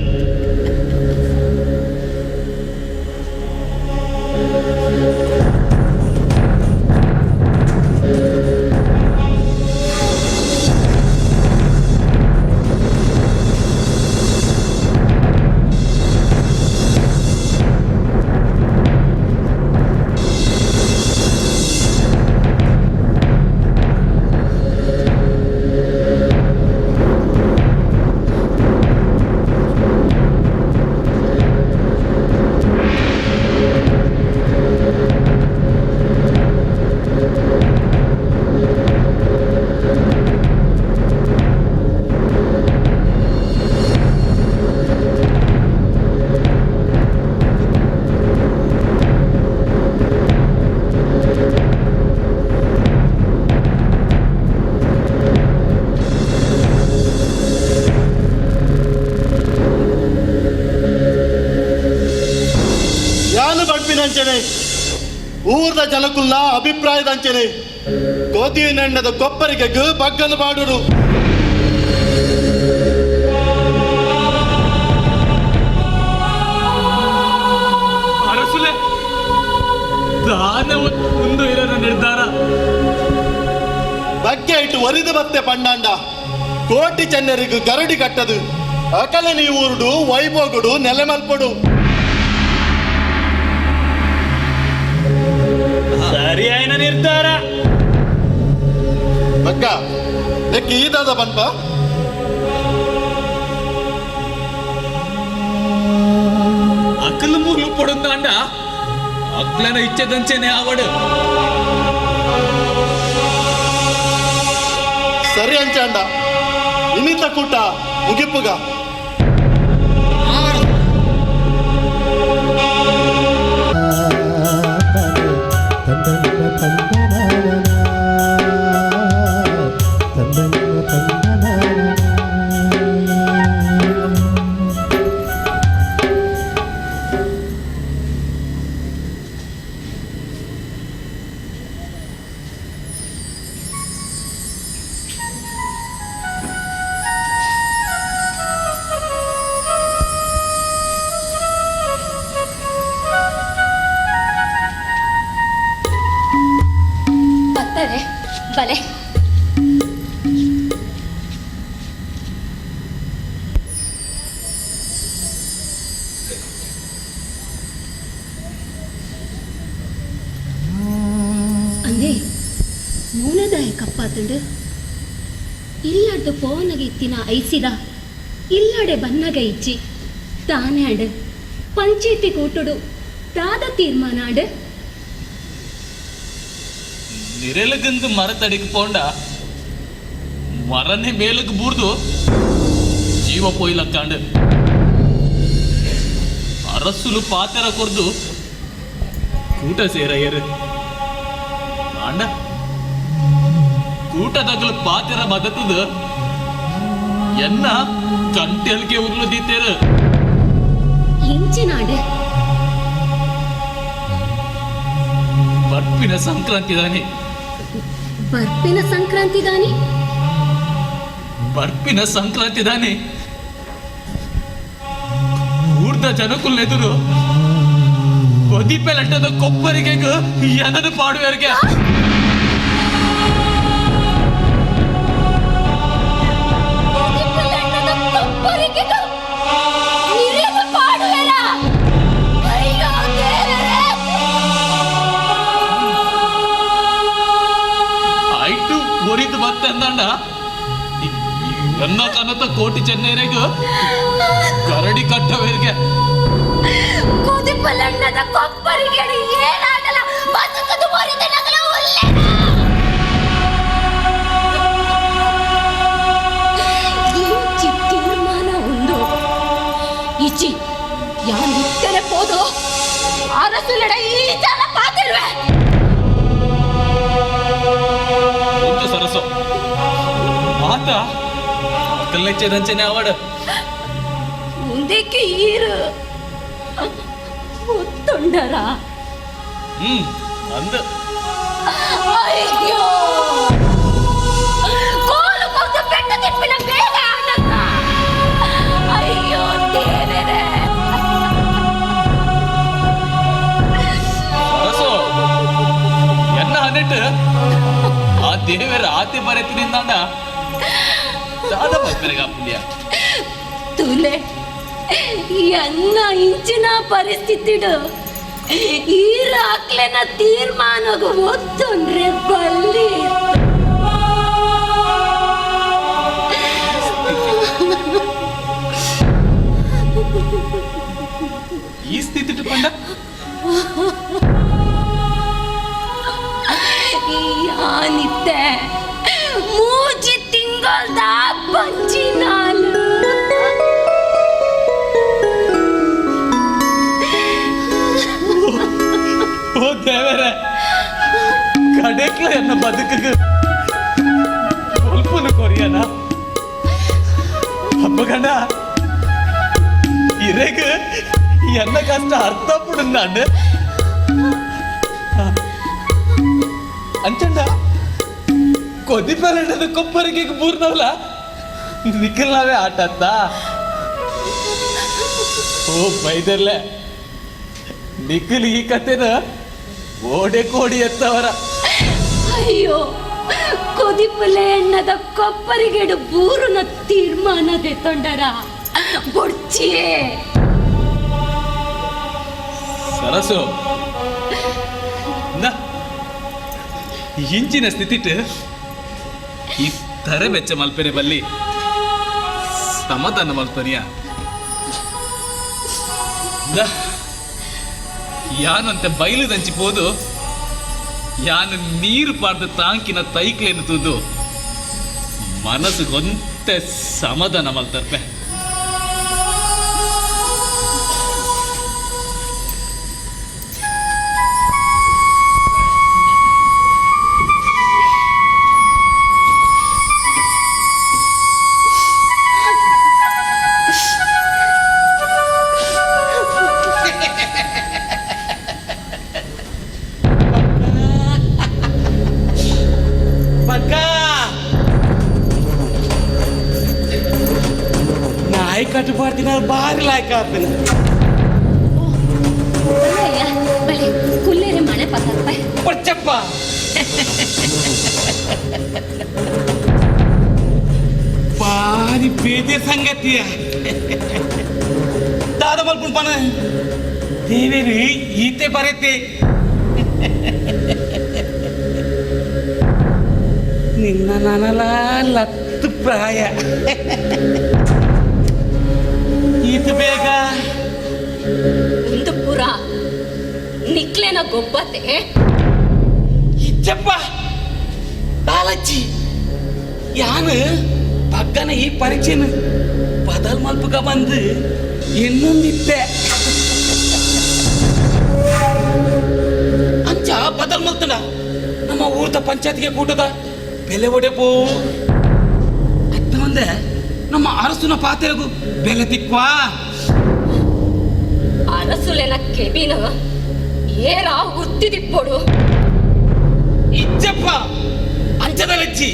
ಊರ್ದ ಜನಕುಲ್ಲ ಅಭಿಪ್ರಾಯದಂಚನೆ ಗೋಧಿ ನೆಣ್ಣದ ಕೊಪ್ಪರಿಗೆ ಬಗ್ಗನು ಬಾಡುರು. ಅರಸುಲೆ ದಾನ ಒಂದು ಇರೋ ನಿರ್ಧಾರ ಬಗ್ಗೆ ಇಟ್ಟು ಒರಿದು ಬತ್ತೆ ಪಂಡಾಂಡ ಕೋಟಿ ಚೆನ್ನರಿಗೂ ಗರಡಿ ಕಟ್ಟದು ಅಕಲೆ ನೀ ಊರುಡು ವೈಭೋಗುಡು ನೆಲೆಮಲ್ಪಡು. ಸರಿಯಾದ ನಿರ್ಧಾರ ಬಗ್ಗ ನೆಕ್ಕೆ ಈದಾದ ಪನ್ಪ ಅಕಲು ಮೂಲು ಪಡುಂದಾಂಡ ಅಕ್ಲನ ಇಚ್ಛೆದಂಚೆನೆ ಆವಡು. ಸರಿ ಅಂಚಾಂಡ ಇನ್ನಿತ ಕೂಟ ಮುಗಿಪುಗ. ಬಲೆ ಅಂದೇ ಮೌನದಾಯ ಕಪ್ಪಾತಂಡು ಇಲ್ಲಾಡ್ದು ಪೋನಗ ಇತ್ತಿನ ಐಸಿದ ಇಲ್ಲಾಡೆ ಬನ್ನಗ ಇಚ್ಚಿ ತಾನೇ ಆಡು ಪಂಚಾಯತಿ ಕೂಟುಡು ತಾದ ತೀರ್ಮಾನ ಆಡು. ನಿರೆಲಗಂದು ಮರತಡಿಗೆ ಪೋಂಡ ಮರನೇ ಮೇಲಕ್ಕೆ ಬೂರ್ದು ಜೀವ ಪೋಯ್ಲಕ್ಕಾಂಡು ಅರಸುಲು ಪಾತೆರ ಕೊರ್ದು ಕೂಟ ಸೇರಯ್ಯರು ಆಂಡ ಕೂಟದಗಲು ಪಾತೆರ ಮದತದ ಎನ್ನ ಕಂಟೆಲ್ಗೆ ಉರ್ಲು ದೀತೇರು. ಎಂಚಿನಾಡು ಬರ್ಪಿನ ಸಂಕ್ರಾಂತಿ ದಾನಿ ಬರ್ಪಿನ ಸಂಕ್ರಾಂತಿ ದಾನಿ ಬರ್ಪಿನ ಸಂಕ್ರಾಂತಿ ದಾನಿ ಊರ್ದ ಜನಕುಲ್ನೆದುರು ಕೊದಿಪೆಲಟ್ಟದ ಕೊಪ್ಪರಿಗೆ ಎನನು ಪಾಡುವರಿಗೆ. ಅಂದಂಡ ಎನ್ನ ಕನತ ಕೋಟಿ ಚೆನ್ನೇರೆಗ್ ಕರಡಿ ಕಟ್ಟವೇರ್ಗೆ ಕೊದಿಪಲಣ್ಣದ ಕೊಪ್ಪರಿಗೆ ಏನಾಗಲ್ಲ ಬದುಕದು ಮರಿದಿನಗಲ ಉಲ್ಲೇನ ಇಂಚಿ ತೀರ್ಮಾನ ಉಂಡು ಇಚಿ ಯಾನ್ ಇತ್ತನೆ ಪೋದು ಅರಸುಲಡ ಈ ಜನ ಪಾತಿರುವೆ ಒಂದು ಸರಸು ಆತ ಕಲ್ಲೆಚ್ಚದಂಚನೆ ಅವಡ ಮುಂದಕ್ಕೆ ಈರು ಒತ್ತುಂಡರ ಅಂದ ಅಯ್ಯೋ ಕೋಲು ಕೊಟ್ಟು ಪೆಟ್ಟು ತಿಪ್ಪಿನ ಬೇಗ ಆಡಕ್ಕ ಅಯ್ಯೋ ದೇವರೇ ಸರಸು ಎನ್ನ ಹನೆಟ್ಟು ಆ ದೇವರ ಆತಿ ಬರೆತಿನಿಂದ ದಾದ ಬರ್ತಾರೆ ಪುಣ್ಯ ತುಲೆ ಎನ್ನ ಇಂಚಿನ ಪರಿಸ್ಥಿತಿಡು ಈ ರಾಕ್ಲೆನ ತೀರ್ಮಾನಗು ಒತ್ತೊಂಡ್ರೆ ಬಲ್ಲಿ ಈ ಸ್ಥಿತಿ ಪಂಡ ಯಾನಿತ್ತೆ ಮೂಜಿ ತಿಂಗಳ್ದ ಬಂಜಿನಾಲು ಓ ದೇವರೇ ಕಡೆಕ್ಲ ಎನ್ನ ಬದುಕಿಗೆ ಕೊಲ್ಪುನು ಕೊರಿಯನ ಹಬ್ಬಗಂಡ ಇರೆಗ್ ಎನ್ನ ಕಷ್ಟ ಅರ್ಥ ಪುಡುಂದಾಂಡ್ ಅಂಚಂಡ ಕೊದಿಪಲಂಡದ ಕೊಪ್ಪರಿಗೆ ಬೂರ್ನವಲ ನಿಖಲ್ನಾವೇ ಆಟ ಓ ಬೈದರ್ಲೆ ನಿಖಲ್ ಈ ಕತೆನ ಓಡೆ ಕೋಡಿ ಎತ್ತವರ ಅಯ್ಯೋ ಕೊದಿಪುಲೆ ಎಣ್ಣದ ಕೊಪ್ಪರಿಗೆಡು ಬೂರುನ ತೀರ್ಮಾನ ತೊಂಡರ ಬೊಡ್ಚಿಯೇ ಸರಸು ನ ಇಂಚಿನ ಸ್ಥಿತಿಟ್ ಈ ತರೆ ಬೆಚ್ಚ ಮಲ್ಪೆನೆ ಬಲ್ಲಿ ಸಮಾಧಾನ ಮಲ್ಪನಿಯ ಯಾನಂತೆ ಬೈಲುದಂಚಿ ಪೋದು ಯಾನು ನೀರು ಪಾರ್ದ ತಾಂಕಿನ ತೈಕ್ಲೇನು ತೂದು ಮನಸ್ಸುಗೊಂತೆ ಸಮಾಧಾನ ಮಲ್ತರ್ಪೆ. ನಾಯಿ ಕಟ್ಟುಪಾಡ್ತೀನಿ ಬಾರಿ ಲಾಯ್ಕ ಆಪಿನ ಬಲೆ ಕುಲ್ಲೇರೆ ಮನೆ ಪಕ್ಕಪ್ಪ ಪಚ್ಚಪ್ಪ ಬಾರಿ ಬೇಜೆ ಸಂಗತಿಯ ದಾದ ಮಲ್ಪುಣ್ ಪನ ದೇವೇರಿ ಈತೆ ಬರತೆ ನಿನ್ನ ನನಲ ಲತ್ತು ಪ್ರಾಯ ಈತ ಬೇಗ ಒಂದು ಪುರ ನಿಕ್ಲೆನ ಗೊಬ್ಬತೆ ಇಚ್ಚಪ್ಪ ದಾಲಚ್ಚಿ ಯಾನು ಪಕ್ಕನ ಈ ಪರಿಚಯನ ಬದಲ್ ಮಲ್ಪುಗ ಬಂದು ಇನ್ನೊಂದಿತ್ತೆ ಅಂಚ ಬದಲ್ ಮಲ್ತನ ನಮ್ಮ ಊರ್ದ ಪಂಚಾಯತ್ಗೆ ಕೂಟದ ಬೆಲೆ ಒಡೆಪು ಅತ್ತ ಒಂದೆ ನಮ್ಮ ಅರಸುನ ಪಾತೆರಗು ಬೆಲೆ ತಿಕ್ವಾ ಅರಸುಲೆನ ಕೆಬಿನ ಏರ ಉರ್ತಿದಿಪ್ಪೊಡು ಇಜ್ಜಪ್ಪ ಅಂಚದಲಜ್ಜಿ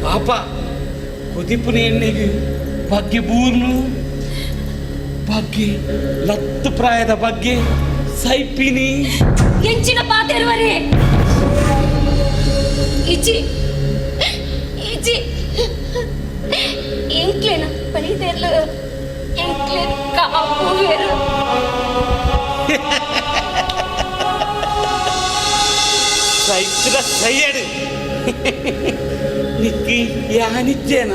ಪಾಪ ಕುದಿಪುನ ಎಣ್ಣೆಗೆ ಬಗ್ಗೆ ಬೂರ್ನು ಬಗ್ಗೆ ಲತ್ತು ಪ್ರಾಯದ ಬಗ್ಗೆ ಸೈಪಿನಿ ಎಂಚಿನ ಪಾತೆರುವರೆ ಇಜ್ಜಿ ಇಜ್ಜಿ ಎಂಕ್ಲೆನ ಬೈದೆರ್ಲು ಎಂಕ್ಲೆನ ಕಾಪುವೆರು ಸೈತ್ರ ಸೈಯಡು ನಿಕ್ಕಿ ಯಾನಿಜ್ಜೇನ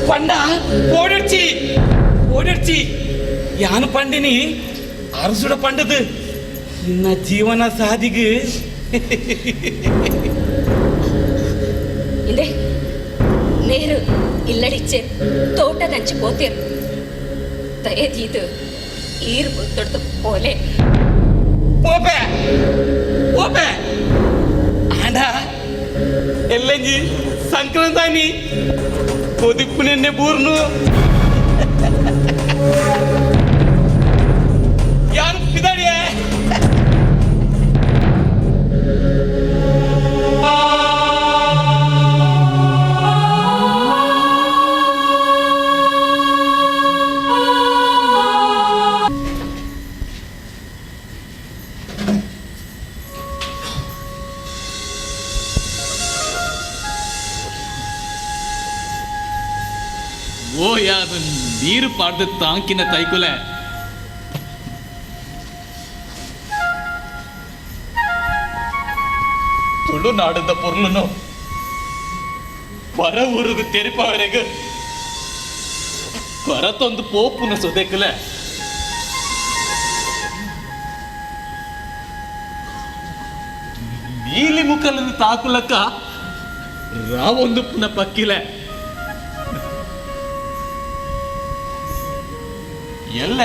ಪಂಡ ಓಡಿಡ್ಚಿ ಓಡಿಡ್ಚಿ ಯಾನು ಪಂಡಿನಿ ಅರಸುಡ ಪಂಡದು ನಿನ್ನ ಜೀವನ ಸಾದಿಗೆ ಇಂದೆ ನೇರು ಇಲ್ಲಡಿಚ್ಚೆ ತೋಟದಂಚಿ ಪೋತೇರು ದಯದೀದು ಈರು ದೊಡ್ಡ ಪೋಲೆ ಪೋಪೆ ಪೋಪೆ ಆಂಡ ಎಲ್ಲಂಜಿ ಸಂಕ್ರಾಂತಾನಿ ಕೊದಿಪ್ಪು ನಿನ್ನೆ ಬೂರ್ನು ಯಾರು ಪಿದಾಡಿಯೇ ಓ ಯಾದು ನೀರು ಪಾಡ್ದು ತಾಂಕಿನ ತೈಕುಲೆ ತುಳುನಾಡದ ಪೊರ್ಲುನು ಪರ ಊರುಗು ತೆರಿಪವರೆಗು ಪರತೊಂದು ಪೋಪುನ ಸೊದೆಕುಲೆ ನೀಲಿ ಮುಖಲನ್ನು ತಾಕುಲಕ್ಕ ರಾವೊಂದು ಪುನ ಪಕ್ಕಿಲೆ ಎಲ್ಲ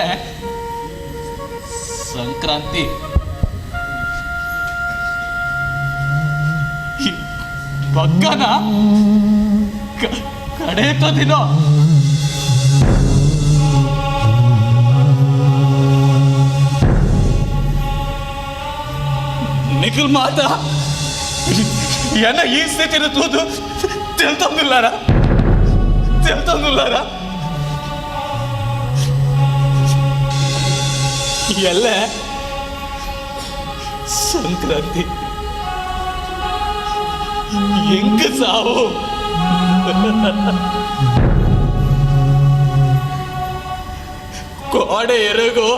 ಸಂಕ್ರಾಂತಿ ಬಗ್ಗನ ಕಡೇತ ದಿನ ನಿಖಿಲ್ ಮಾತ ಎನ್ನ ಈ ಸ್ಥಿತಿನ ತೂದು ತೆಲ್ತೊಂದಿಲ್ಲಾರ ತೆಲ್ತೊಂದಿಲ್ಲಾರ ಎಲ್ಲ ಸಂಕ್ರಾಂತಿ ಎಂಗ ಸಾವು ಕೋಡೆ ಎರುಗು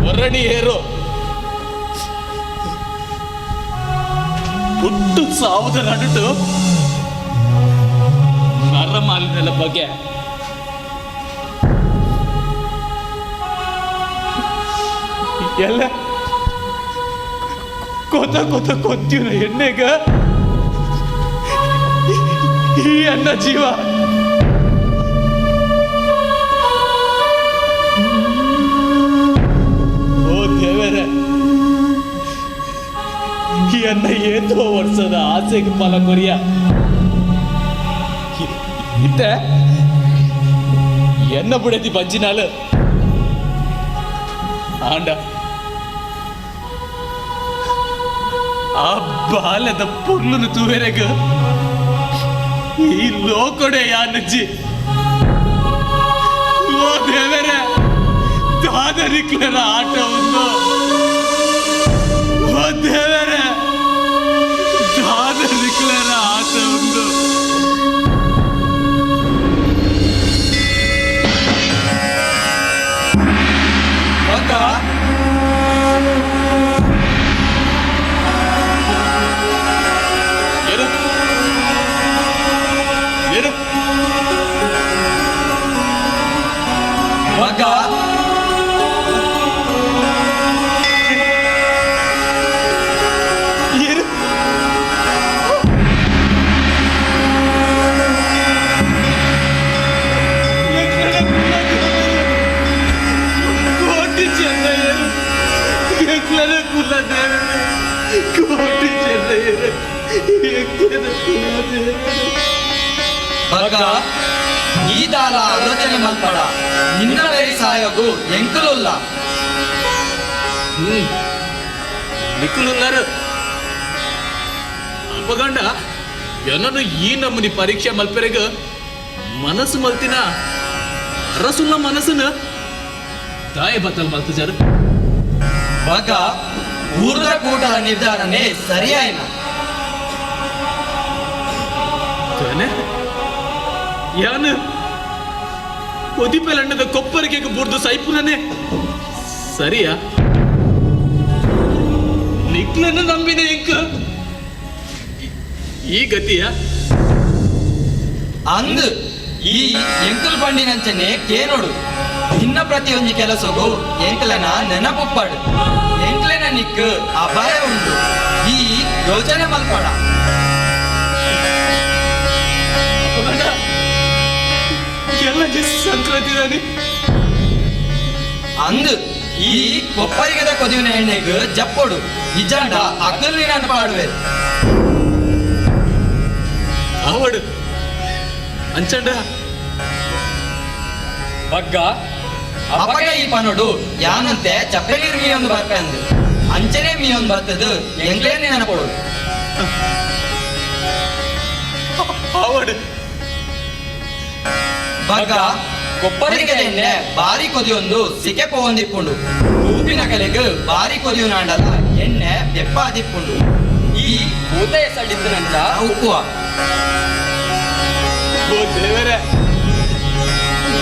ಒರಣಿ ಏರು ಪುಟ್ಟು ಸಾವುದ ನಡುಟು ನರಮಾಲಿನೆಲ್ಲ ಬಗ್ಗೆ ಎಲ್ಲ ಕೊತ ಕೊತ ಕೊತ್ತಿನ ಎಣ್ಣೆಗ ಈ ಅನ್ನ ಜೀವ ಓ ದೇವರೇ, ಈ ಅನ್ನ ಏತೋ ವರ್ಷದ ಆಸೆಗೆ ಫಲ ಕೊರಿಯ ಇತ್ತ ಎನ್ನ ಬುಡತಿ ಬಂಜಿನಾಲು ಆಂಡ ಆ ಬಾಲದ ಪೊರ್ಲುನು ತೂವೆರೆಗ ಈ ಲೋಕೊಡೆ ಯಾನಜ್ಜಿ ಓ ದೇವರೇ ದಾದರಿಕ್ಲರ ಆಟ ಒಂದು ಓ ದೇವರೇ ದಾದರಿಕ್ಲರ ಆಟ ಒಂದು ಏನು ಏನು ಮಗ ಏನು ಕೋಟಿ ಚೆನ್ನಯ್ಯರು ಎಕ್ಕಲನ ಕುಲ ದೇವರೇ ಕೋಟಿ ಚೆನ್ನಯ್ಯರು ಎಕ್ಕಲನ ಕುಲ ದೇವರೇ ಬಗ್ಗ ಈ ದಾಲ ಆಲೋಚನೆ ಮಲ್ಪಡ ನಿನ್ನ ಬೇರೆ ಸಾಯೋಗು ಎಂಕಲುಲ್ಲ ನಿಕ್ಕುಲುన్నారు ಅಪ್ಪಗಂಡ ಎನ್ನನು ಈ ನಮ್ಮನಿ ಪರೀಕ್ಷೆ ಮಲ್ಪೆರೆಗ ಮನಸ್ಸು ಮಲ್ತಿನ ಅರಸುಲ್ಲ ಮನಸ್ಸನ್ನ ತಾಯಿ ಬತ್ತಲ್ ಮಲ್ತಜಾರು ಬಗ್ಗ ಊರ್ದ ಕೂಟದ ನಿರ್ಧಾರನೇ ಸರಿಯಾಯ್ನ ತಾನೆ ಯಾನು ಕೊದಿಪೆಲಣ್ಣದ ಕೊಪ್ಪರಿಗೆಗೆ ಬುರ್ದು ಸೈಪುನನೆ ಸರಿಯಾ ನಿಕ್ಲನ್ನು ನಂಬಿನ ಇಂಕ ಈ ಗತಿಯ ಅಂದು ಈ ಎಂಕುಲ್ ಪಂಡಿನಂಚನೆ ಕೇನೋಡು ನಿನ್ನ ಪ್ರತಿಯೊಂದು ಕೆಲಸಗೂ ಎಂಕ್ಲನ ನೆನಪುಪ್ಪಾಡು ಎಂಕ್ಲೆನ ನಿಕ್ ಅಪಾಯ ಉಂಟು ಈ ಯೋಚನೆ ಮಲ್ಪಡ ಎಲ್ಲ ಸಂಕ್ರಾಂತಿ ಅಂದು ಈ ಕೊಪ್ಪರಿಗದ ಕೊದಿವಿನ ಎಣ್ಣೆಗ್ ಜಪ್ಪೊಡು ಇಜಾಂಡ ಅಗಲ್ ನಾನು ಪಾಡುವೆ ಆವಡು ಅಂಚಂಡ ಬಗ್ಗ ಅಪಗ ಈ ಪನೋಡು ಯಾನಂತೆ ಚಪ್ಪೆ ನೀರು ಮೀಯೊಂದು ಬರ್ಪೆ ಅಂದು ಅಂಚನೆ ಮೀಯೊಂದು ಬರ್ತದು ಎಂಕ್ಲೇನೆ ನೆನಪೊಡು ಆವಡು ಬಗ್ಗ ಕೊಪ್ಪರಿಗದ ಎಣ್ಣೆ ಬಾರಿ ಕೊದಿಯೊಂದು ಸಿಕೆ ಪೋವೊಂದಿಪ್ಪುಂಡು ತೂಪಿನ ಕಲೆಗ್ ಬಾರಿ ಕೊದಿಯು ನಾಂಡಲ ಎಣ್ಣೆ ಬೆಪ್ಪ ಆದಿಪ್ಪುಂಡು ಈ ಭೂತ ಎಸಡಿದ್ದನಂತ ಉಪ್ಪುವ ಓ ದೇವರೇ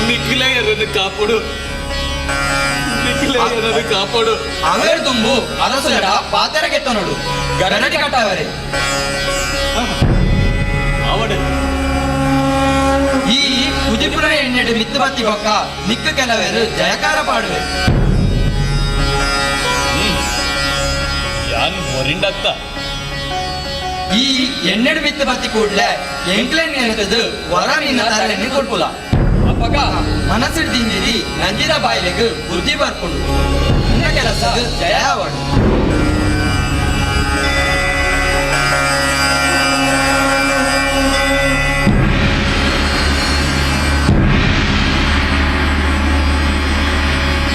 ನಿಖಿಲ ಎರನ್ನು ಕಾಪಾಡು ನಿಖಿಲ ಎರನ್ನು ಕಾಪಾಡು ಅವೇರ್ ತುಂಬು ಅರಸುಲಡ ಪಾತೆರ ಕೆತ್ತನೋಡು ಗರಡಿ ಕಟ್ಟವರೆ ಆವಡು ಈ ಕುದಿಪುರ ಎಣ್ಣೆಡು ಮಿತ್ತು ಬತ್ತಿ ಬೊಕ್ಕ ನಿಕ್ಕ ಕೆಲವರು ಜಯಕಾರ ಪಾಡುವೆ ಯಾನ್ ಮೊರಿಂಡತ್ತ ಈ ಎಣ್ಣೆಡು ಮಿತ್ತು ಬತ್ತಿ ಕೂಡ್ಲೆ ಎಂಕ್ಲೆನ್ ನೆನತದು ವರ ನಿನ್ನ ತರಲೆನ್ನು ಕೊಡ್ಪುಲ ಅಪ್ಪಗ ಮನಸ್ಸಿಡ್ ದಿಂಜಿರಿ ನಂಜಿದ ಬಾಯಿಲೆಗ್ ಬುದ್ಧಿ ಬರ್ಪುಂಡು ನಿನ್ನ ಕೆಲಸ ಜಯ ಆವಡು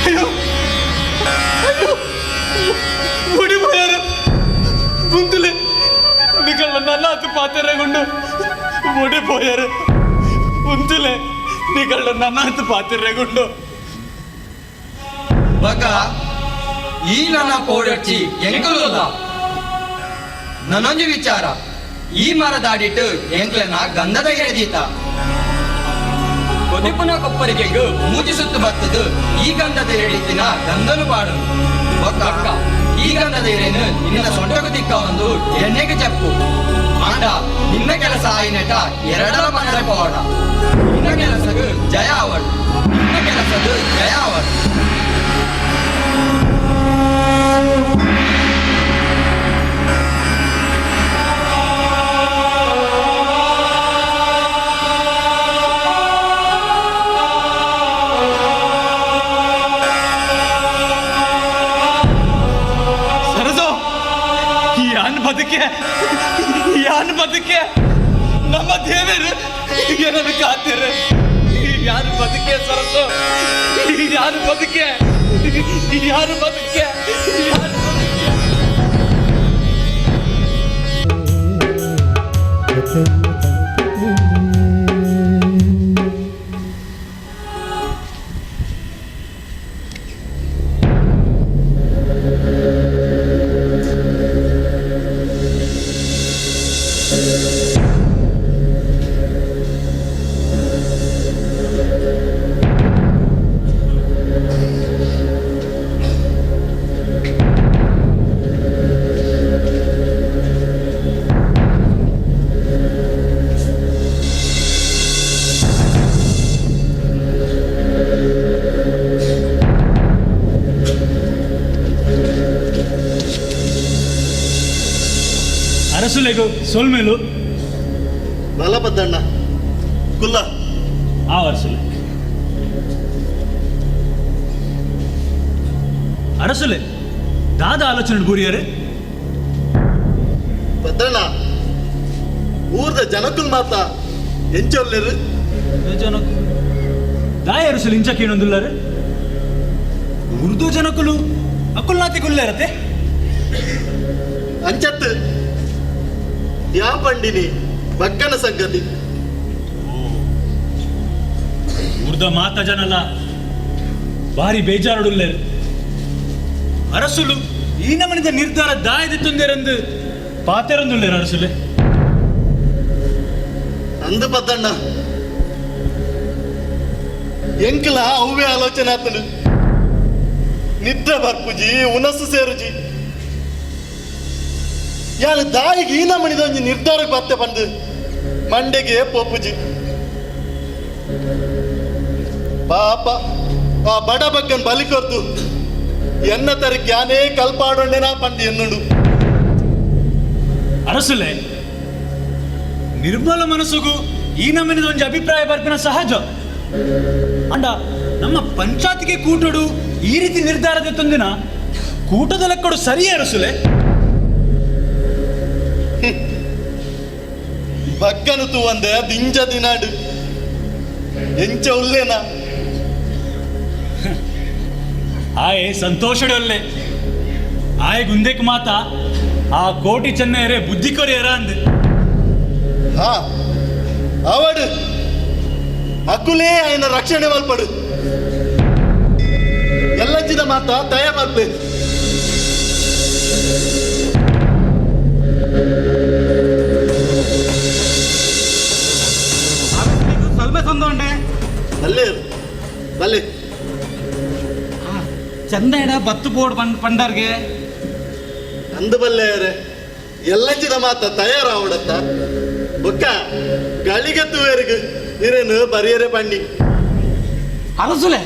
ಅಯ್ಯೋ ಅಯ್ಯೋ ಓಡಿపోయారు ముందులే నికళ్ళ నన్నాతు పాతిరగుండు ఓడిపోయారు ఉంతులే నికళ్ళ నన్నాతు పాతిరగుండు ಬಗ ಈ ನನ್ನ ಪೋಡರ್ಚಿ ಎಂಕುಲುಲ್ಲ ನನೊಂಜಿ ವಿಚಾರ ಈ ಮರದಾಡಿಟ್ಟು ಎಂಕ್ಲೆನ ಗಂಧದ ಗೆರೆದೀತ ಕೊದಿಪುನ ಕೊಪ್ಪರಿಗೆಗ್ ಮೂಜಿ ಸುತ್ತು ಬತ್ತದು ಈ ಗಂಧದ ಎಡಿತಿನ ಗಂಧನು ಪಾಡು ಬೊಕ್ಕ ಈ ಗಂಧದ ಎರೆನು ನಿನ್ನ ಸೊಂಟకు ತಿಕ್ಕ ಒಂದು ಎಣ್ಣೆಗೆ ಚಪ್ಪು ಆಂಡ ನಿನ್ನ ಕೆಲಸ ಆಯಿನಟ ಎರಡರ ಮನರ ಪೋಡ ನಿನ್ನ ಕೆಲಸಗ್ ಜಯ ಅವಳು ನಿನ್ನ ಕೆಲಸದ ಜಯ ಅವಳು ಸರಸು ಯಾನ್ ಬದುಕೆ ಯಾನ್ ಬದುಕೆ ನಮ್ಮ ದೇವರು ಏನನ್ನು ಕಾತೀರ ಯಾರು ಬದುಕೆ ಸರಸು ಯಾರು ಬದುಕೆ ಯಾರು ಬದುಕೆ ಯಾರು ಅರಸುಲೆಗು ಸೊಲ್ಮೇಲು ಬಲಪದ್ದಣ್ಣ ಕುಲ್ಲ ಆ ಅರಸುಲೆ ಅರಸುಲೆ ದಾದ ಆಲೋಚನೆ ಬೂರಿಯರು ಪದ್ದಣ್ಣ ಊರ್ದ ಜನಕ್ಕುಲ್ ಮಾತ ಎಂಚೊಲ್ಲೆರು ಜನಕು ದಾಯ ಅರಸುಲು ಇಂಚಕ್ಕೆ ಏನೊಂದುಲ್ಲಾರು ಉರ್ದು ಜನಕುಲು ಅಕುಲ್ನಾತಿ ಕುಲ್ಲೇರತೆ ಅಂಚತ್ತು ಯಾ ಪಂಡಿನಿ ಬಕ್ಕನ ಸಂಗತಿ ಉರ್ದ ಮಾತ ಜನಲ್ಲ ಭಾರಿ ಬೇಜಾರುಡುಲ್ಲೇರು ಅರಸುಲು ಈ ನಮನಿದ ನಿರ್ಧಾರ ದಾಯದ ತೊಂದರೆಂದು ಪಾತೆರೊಂದುಲ್ಲೇರು ಅರಸುಲೆ ಅಂದು ಪದ್ದಣ್ಣ ಎಂಕಲ ಅವ್ವೇ ಆಲೋಚನೆ ಆತನು ನಿದ್ರೆ ಬರ್ಪುಜಿ ಉನಸು ಸೇರುಜಿ. ಯಾನು ದಾಯಿಗೆ ಈ ನಮ್ಮನಿದೊಂಜಿ ನಿರ್ಧಾರಕ್ಕೆ ಬತ್ತೆ ಬಂದು ಮಂಡೆಗೆ ಪೋಪುಜಿ. ಪಾಪ ಆ ಬಡ ಬಗ್ಗನ್ ಬಲಿ ಕೊರ್ತು ಎನ್ನ ತರಕ್ಕೆ ಯಾನೇ ಕಲ್ಪಾಡೊಂಡೆನಾ ಪಂದು ಎನ್ನುಂಡು. ಅರಸುಲೆ, ನಿರ್ಮಲ ಮನಸ್ಸುಗು ಈ ನಮ್ಮನಿದ ಒಂಜಿ ಅಭಿಪ್ರಾಯ ಬರ್ಪಿನ ಸಹಜ. ಅಂಡ ನಮ್ಮ ಪಂಚಾಯತಿಗೆ ಕೂಟಡು ಈ ರೀತಿ ನಿರ್ಧಾರದ ತಂದಿನ ಕೂಟದ ಲೆಕ್ಕಡು ಸರಿಯೇ ಅರಸುಲೆ? ಬಗ್ಗನು ತೂವಂದೆ ದಿಂಜ ದಿನಾಡು ಎಂಚ ಉಲ್ಲೇನ? ಆಯೆ ಸಂತೋಷಡೊಲ್ಲೆ ಆಯೆ ಗುಂದೆಕ್ ಮಾತ ಆ ಕೋಟಿ ಚೆನ್ನೆಯರೆ ಬುದ್ಧಿ ಕೊರಿಯರ ಅಂದ್. ಹಾ ಅವಡು ಅಕುಲೇ ಆಯನ ರಕ್ಷಣೆ ಮಲ್ಪಡು. ಎಲ್ಲಂಚಿದ ಮಾತ ತಯ ಮಲ್ಪೆ. ಸ್ವಲ್ಪ ಸಂದೋಂಡೆ ಅಲ್ಲೇ ಬಲ್ಲೆ ಚಂದ ಇಡ ಬತ್ತು ಬೋರ್ಡ್ ಬಂದ್ ಪಂಡರ್ಗೆ ಅಂದು ಬಲ್ಲೆಯರೆ ಎಲ್ಲಂಚಿದ ಮಾತ ತಯಾರಾವಡತ್ತ ಬೊಕ್ಕ ಗಳಿಗೆ ತೂವೆರ್ಗ್ ಇರೇನು ಬರಿಯರೆ ಪಂಡಿ. ಅರಸುಲೆ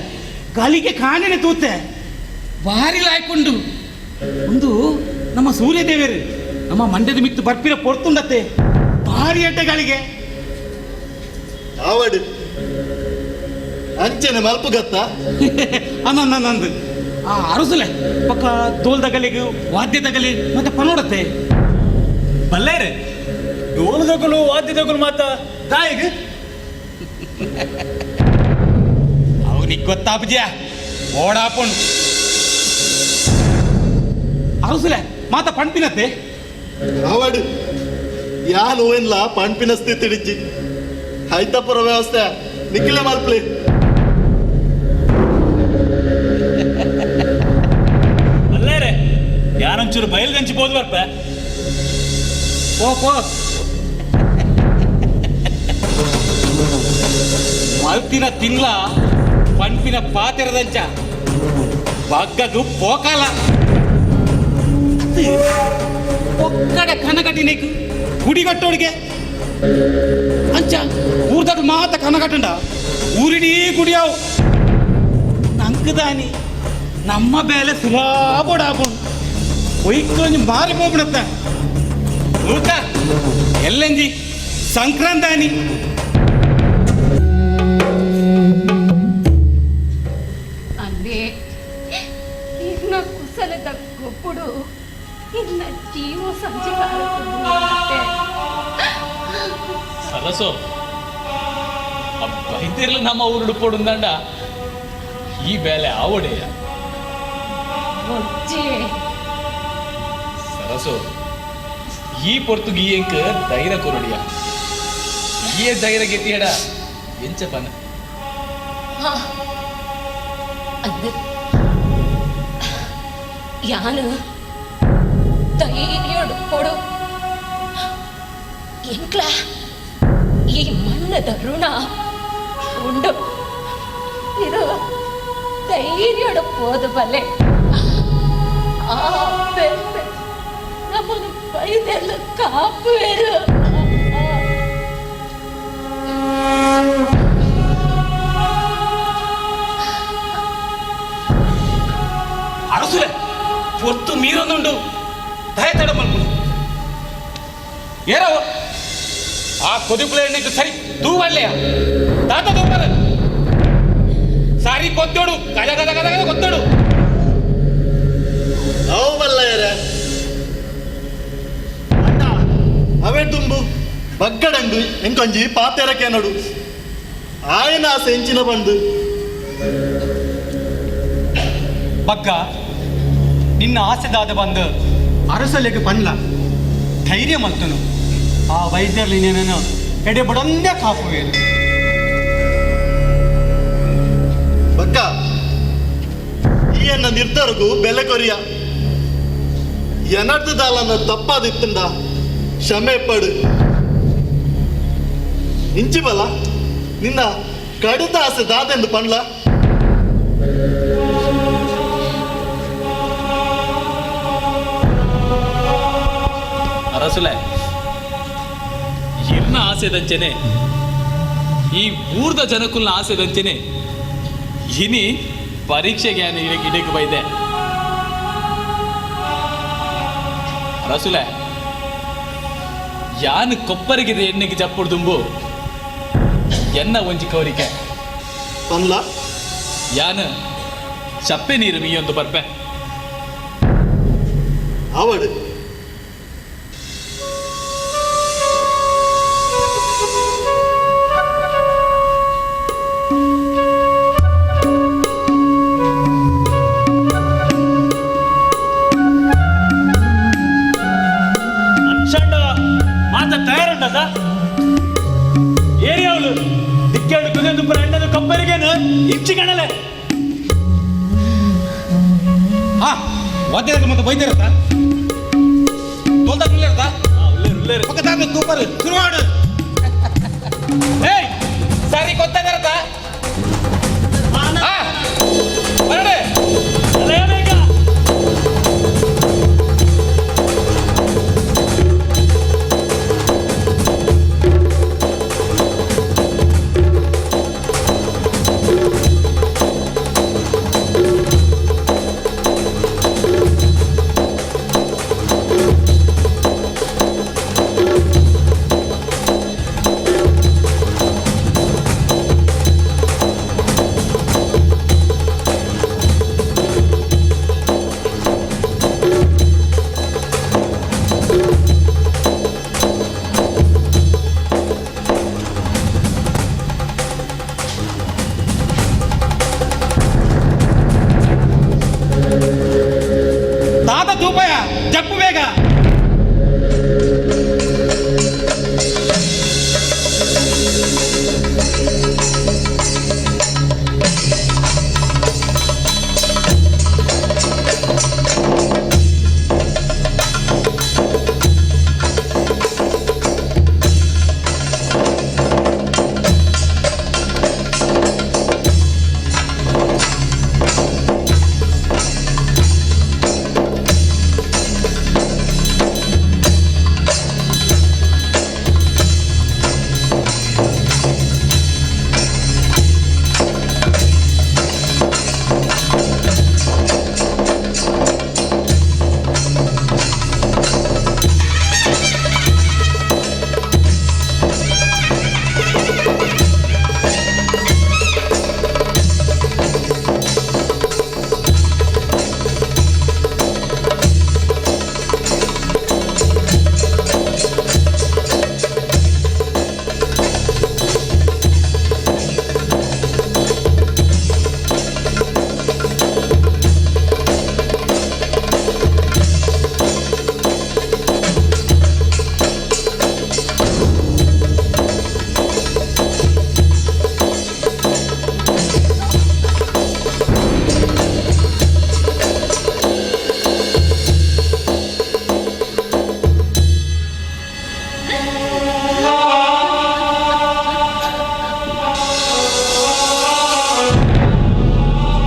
ಗಳಿಗೆ ಕಾಣಿನ ತೂತೆ ಭಾರಿ ಲಾಯ್ಕೊಂಡು ಒಂದು ನಮ್ಮ ಸೂರ್ಯದೇವರು ನಮ್ಮ ಮಂಡ್ಯದ ಮಿತ್ತು ಬರ್ಪಿರ ಪೊರ್ತುಂಡತ್ತೆ ಭಾರಿ ಅಡ್ಡೆ ಗಳಿಗೆ. ಆವಡು ಅಂಚನೆ ಮಲ್ಪುಗತ್ತ ಅನ್ನಂದು ಆ ಅರಸುಲೆ ಪಕ್ಕ ಡೋಲ್ದಗಲಿಗೆ ವಾದ್ಯದಗಲಿ ಮತ್ತೆ ಪನೋಡತ್ತೆ. ಬಲ್ಲೇರೆ ಡೋಲ್ದಗಲು ವಾದ್ಯದಗಲು ಮಾತ ತಾಯಿಗೆ ಅವನಿಗೆ ಗೊತ್ತಾಪುಜ್ಯಾ ಓಡಾಪುಂಡು. ಅರಸುಲೆ ಮಾತ ಪಣ್ಪಿನತ್ತೆ. ಆವಡು ಯಾನು ಏನ್ಲ ಪಣ್ಪಿನ ಸ್ಥಿತಿ ಇಡಿಜಿ ಹೈತಪುರ ವ್ಯವಸ್ಥೆ ನಿಖಿಲ ಮಲ್ಪ್ಲೆ. ಬಲ್ಲೇರೆ ಯಾರೊಂಚೂರು ಬಯಲ್ಗಂಚಿ ಬೋದು ಬರ್ಪ. ಪೋ ಪೋ ಮಲ್ತಿನ ತಿನ್ಲ ಪಣ್ಪಿನ ಪಾತೆರದಂಚ ಬಗ್ಗದು ಪೋಕಾಲ ಒಕ್ಕಡೆ ಕನಗಟ್ಟಿ ನೀಕು ಗುಡಿಗಟ್ಟೋಡಿಗೆ ಅಂಚ ಊರ್ದಾಗ ಮಾತ ಕನಗಟ್ಟಂಡ ಊರಿಡೀ ಗುಡಿಯಾವು ನಂಕದಾನಿ ನಮ್ಮ ಬೇಲೆ ಸುಲಾಬೋಡಾಪುಂಡು ಒಯ್ಕೊಂಜಿ ಮಾರಿ ಹೋಗ್ಬಿಡತ್ತ. ಊಟ ಎಲ್ಲಂಜಿ ಸಂಕ್ರಾಂತಾನಿ. ಅಂದೇ ಇನ್ನ ಕುಸಲದ ಗೊಬ್ಬುಡು ಇನ್ನ ಜೀವ ಸಂಚಕಾರ. ಸರಸು ಬೈದಿರ್ಲು ನಮ್ಮ ಊರುಡು ಪೋಡುಂದಂಡ ಈ ಬೇಲೆ ಆವಡೆಯ. ಸರಸು ಈ ಪೊರ್ತುಗೀ ಎಂಕ್ ಧೈರ್ಯ ಕೊರಡಿಯ ಈ ಧೈರ್ಯ ಗೆತ್ತಿಯಡ ಎಂಚ ಪನ. ಅಂದು ಯಾನು ಧೈರ್ಯಡು ಕೊಡು ಎಂಕ್ಲ ಈ ಮಣ್ಣದ ಋಣ ಉಂಡು ಇದು ಧೈರ್ಯಡು ಪೋದು ಬಲೆ ಆ ಬೆಮ್ಮೆ ನಮ್ಮನ್ನು ಬೈದೆಲ್ಲ ಕಾಪುವೆರು. ಅರಸುಲೆ ಪೊರ್ತು ಮೀರೊಂದುಂಡು ದಯತಡ ಮಲ್ಪುನು ಏರವ ಆ ಕೊದಿಪುಲೆ ಎಣ್ಣೆಗೆ ಸರಿ ದೂವಲ್ಲೆಯ ತಾತ ದೂಪರ ಸಾರಿ ಕೊತ್ತೋಡು ಗಜ ಗಜ ಗಜ ಗಜ ಕೊತ್ತೋಡು. ಅವು ಬಲ್ಲಯರ ಅಣ್ಣ ಅವೇ ತುಂಬು ಬಗ್ಗಡಂಡು ಎಂಕೊಂಜಿ ಪಾತೆರಕ್ಕೆ ನೋಡು ಆಯನ ಆಸೆ ಎಂಚಿನ ಬಂದು. ಬಗ್ಗ ನಿನ್ನ ಆಸೆದಾದ ಬಂದು ಅರಸಲೆಗೆ ಪಣ್ಲ ಧೈರ್ಯ ಮಲ್ತನು ಆ ವೈದ್ಯರಲ್ಲಿ ನೀನನ್ನು ಎಡೆ ಬಡಂದೇ ಕಾಪುವೇನು. ಬಗ್ಗ ಈ ಎನ್ನ ನಿರ್ಧಾರಕ್ಕೂ ಬೆಲೆ ಕೊರಿಯ ಎನರ್ದುದಾಲನ್ನ ತಪ್ಪಾದಿತ್ತಂದ ಕ್ಷಮೆ ಪಡು. ಇಂಚಿ ಬಲ ನಿನ್ನ ಕಡಿತ ಆಸೆ ದಾದೆಂದು ಪಣ್ಲ. ಅರಸುಲೆ, ಇರ್ನ ಆಸೆದಂಚೆನೆ ಈ ಊರ್ದ ಜನಕುಲ್ನ ಆಸೆದಂಚೆನೆ ಇನಿ ಪರೀಕ್ಷೆಗೆ ಇಡಕ್ಕೆ ಬೈದೆ. ಅರಸುಲೆ, ಯಾನು ಕೊಪ್ಪರಿಗಿದೆ ಎಣ್ಣೆಗೆ ಚಪ್ಪುಡು ದುಂಬು ಎನ್ನ ಒಂಜಿ ಕೋರಿಕೆ ಪನ್ಲ, ಯಾನು ಚಪ್ಪೆ ನೀರು ಮೀಯೊಂದು ಬರ್ಪೆ ಅವಡು. ಅಂಚಂಡ ಮಾತ ತಯಾರುಂಡದ ಏರಿಯಾವಳು ದಿಕ್ಕೇಳು ಕುದೆಂದು ಪುರ ಎಣ್ಣದು ಕೊಬ್ಬರಿಗೇನು ಇಂಚಿ ಕಣಲೆ. ಹಾ, ಒದ್ದೆ ಮತ್ತೆ ಬೈದಿರತ್ತ ತೋಲ್ದಾಗ ಉಳ್ಳೇರ್ದ ಪಕ್ಕದಾಗ ತೂಪರು ಶುರು ಏಯ್ ಸರಿ ಗೊತ್ತಾಗರತ್ತ. ಹಾ ಬರಡೆ ಬೇಗ. ತಾತ ತೂಪಯ ಜಪ್ಪು ಬೇಗ.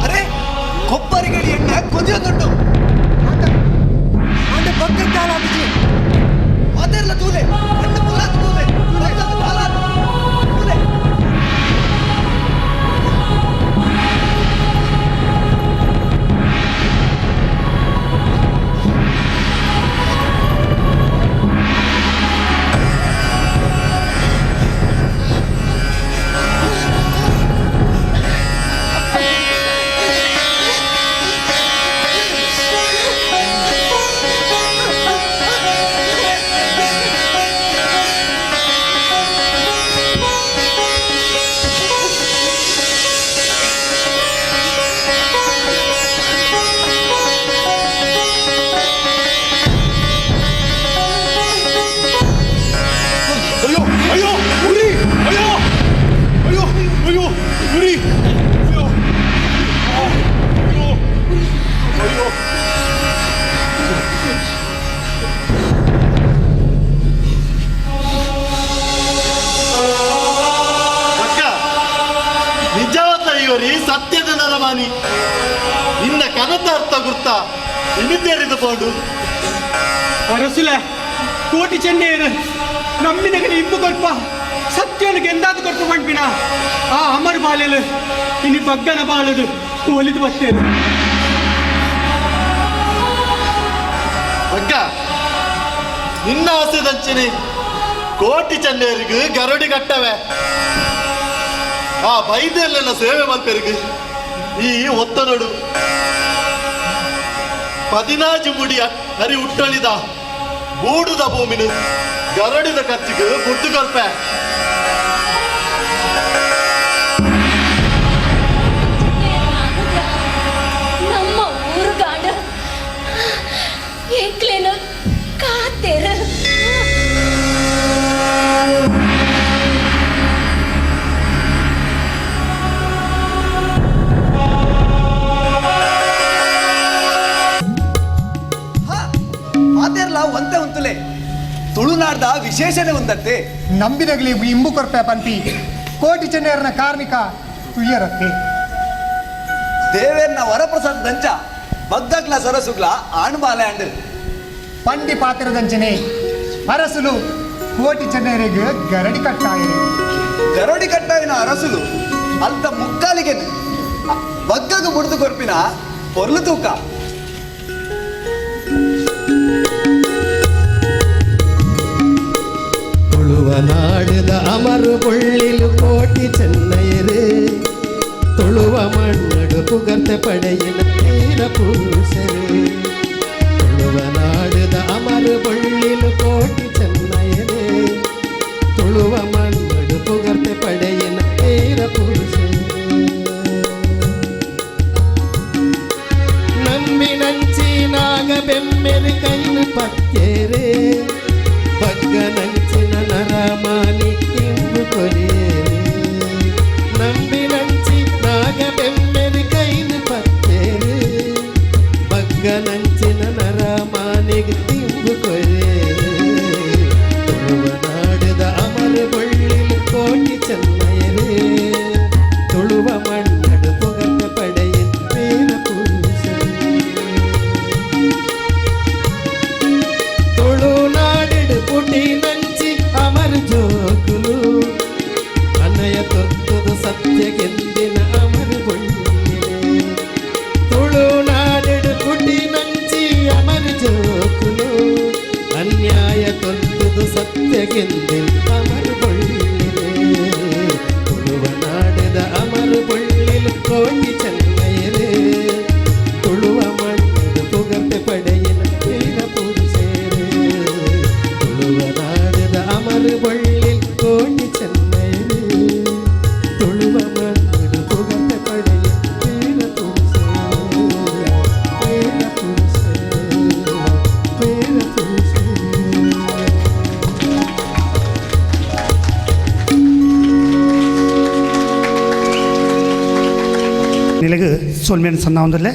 ಅರೆ, ಕೊಬ್ಬರಿಗಡಿ ಎಣ್ಣೆ ಕೊದಿಯೊಂದುಂಟು. ಮಾತೆರ್ಲ ತೂಲೆ ಕಣ್ಣು ಪುಲ್ಲಾತ್ ತೂಲೆ ಬಗ್ಗದ ಪಾಲಾತ್ ತೂಲೆ. ಅಯ್ಯೋ ಅಯ್ಯೋ ಉರಿ, ಅಯ್ಯೋ ಅಯ್ಯೋ ಅಯ್ಯೋ ಉರಿ, ಅಯ್ಯೋ ಅಯ್ಯೋ ಅಯ್ಯೋ. ಅಕ್ಕ, ನಿಜವಾದ ಇವರಿ ಸತ್ಯದ ನರಮಾನಿ. ನಿನ್ನ ಕನದ ಅರ್ಥ ಗುರ್ತ ಇನಿತೇರಿದ ಪೋಡು. ಅರಸುಲೆ, ಕೋಟಿ ಚೆನ್ನೇರು ನಮ್ಮಿನಗಲಿ ಇಂಬು ಕೊಲ್ಪ ಸತ್ಯನು ಗೆಂದಾದ ಕೊರ್ಪ ಪಂಪಿನ ಆ ಅಮರ್ ಬಾಲೆಲು ಇನಿ ಬಗ್ಗನ ಬಾಳದು ಒಲಿದು ಬರ್ತೇನೆ. ಬಗ್ಗ ನಿನ್ನ ಆಸೆ ದಂಚಿನಿ ಕೋಟಿ ಚೆನ್ನೇರಿಗೆ ಗರಡಿ ಕಟ್ಟವೆ ಆ ಬೈದೆಲ್ಲ ಸೇವೆ ಮಲ್ಪೆರಿಗೆ ಈ ಒತ್ತನಡು 14 ಮುಡಿಯ ಹರಿ ಹುಟ್ಟಳಿದ ಬೂಡುದ ಭೂಮಿನು ಗರಡಿದ ಖರ್ಚಿಗೆ ಬುಡ್ಡು ಕೊಲ್ಪೆ. ನಮ್ಮ ಊರುಗಾಡ ಎಂಕ್ಲೇನು ಕಾತೇರು. ಮಾತೇರ್ಲ ಒಂತೆ ಉಂತುಲೆ ತುಳುನಾಡ್ದ ವಿಶೇಷಣೆ ಒಂದತ್ತೆ. ನಂಬಿದಗಲಿ ಇಂಬು ಕೊರ್ಪೆ ಪನ್ಪಿ ಕೋಟಿ ಚೆನ್ನೇರನ ಕಾರ್ಮಿಕ ತುಯ್ಯರತ್ತೆ. ದೇವೇರ್ನ ವರಪ್ರಸಾದ ದಂಚ ಬಗ್ಗಗ್ಲ ಸರಸುಗ್ಲ ಆಣ್ಬಾಲೆ ಅಂಡ್ ಪಂಡಿ ಪಾತ್ರದಂಚನೆ ಅರಸುಲು ಕೋಟಿ ಚೆನ್ನೇರಿಗೆ ಗರಡಿ ಕಟ್ಟಾಯಿರಿ. ಗರಡಿ ಕಟ್ಟಾಯಿನ ಅರಸುಲು ಅಂತ ಮುಕ್ಕಾಲಿಗೆ ಬಗ್ಗಗ ಬುಡ್ದು ಕೊರ್ಪಿನ ಪೊರ್ಲು ತೂಕ. ತುಳುವ ನಾಡದ ಅಮರು ಪೊಳ್ಳಿಲು ಕೋಟಿ ಚೆನ್ನಯರೇ ತುಳುವ ಮಣ್ಣಡು ಪುಗರ್ತೆ ಪಡೆಯಿನ ವೀರ ಪುರುಷರೇ. ತುಳುವ ನಾಡದ ಅಮರು ಪೊಳ್ಳಿಲು ಕೋಟಿ ಚೆನ್ನಯರೇ ತುಳುವ ಮಣ್ಣಡು ಪುಗರ್ತೆ ಪಡೆಯಿನ ವೀರ ಪುರುಷರೇ. ನಂಬಿನಂಚಿನಾಗ ಬೆಮ್ಮೆರು ಕೈನ ಪತ್ತೇರೆ ಬಗ್ಗನಂಚಿನ ನರಮಾನಿ ಇಂಬು ಕೊರಿಯೇರೆ. ನಂಬಿನಂಚಿ ನಾಗ ಬೆಮ್ಮೆರು ಕೈನ ಪತ್ತೇರೆ ಬಗ್ಗನಂಚಿನ ನರಮಾನಿಗೆ ಇಂಬು ಕೊರಿಯೇರೆ. ತುಳುವ ನಾಡದ ಅಮರ ಬಳ್ಳಿಲು ಕೋಟಿ ಚೆನ್ನಯರೇ ತುಳುವ ಮಣ್ಣಡು ಪುಗರ್ತ ಪಡೆಯ ವೀರ ಪುರುಷರೇ. ತುಳುನಾಡಿಡು ಪುಟಿ ನಂಚಿ ಅಮರ ಜೋಕುಲು ಅನಯ ತೊತ್ತದು ಸತ್ಯ ಗೆಂದಿನ ಅಮರ ಬೊಳ್ಳಿಲೆ. ತುಳುನಾಡಿಡು ಪುಟಿ ನಂಚಿ ಅಮರ ಜೋಕುಲು ಅನ್ಯಾಯ ತೊತ್ತದು ಸತ್ಯ ಗೆಂದಿನ ಅಮರ ಬೊಳ್ಳಿಲೆ. ತುಳುವ ನಾಡದ ಅಮರ ಬೊಳ್ಳಿಲು ಕೋಟಿ ಚೆನ್ನಯರೇ ತುಳುವ ಮಣ್ಣದ ಪುಗರ್ತೆ ಪಡೆಯಿನ ವೀರ ಪುರುಷರೇ. ತುಳುವ ನಾಡದ ಅಮರ ಬೊಳ್ಳಿಲ್ ಕೋಟಿ ಚೆನ್ನಯರೇ ತುಳುವ ಮಣ್ಣದ ಪುಗರ್ತೆ ಪಡೆಯಿನ ವೀರ ಪುರುಷರೇ. ವೀರ ಪುರುಷರೇ, ವೀರ ಪುರುಷರೇ. ನಿಲಗು ಸೊಲ್ಮೆನ್ ಸನ್ನಾವಂದಲ್ಲೇ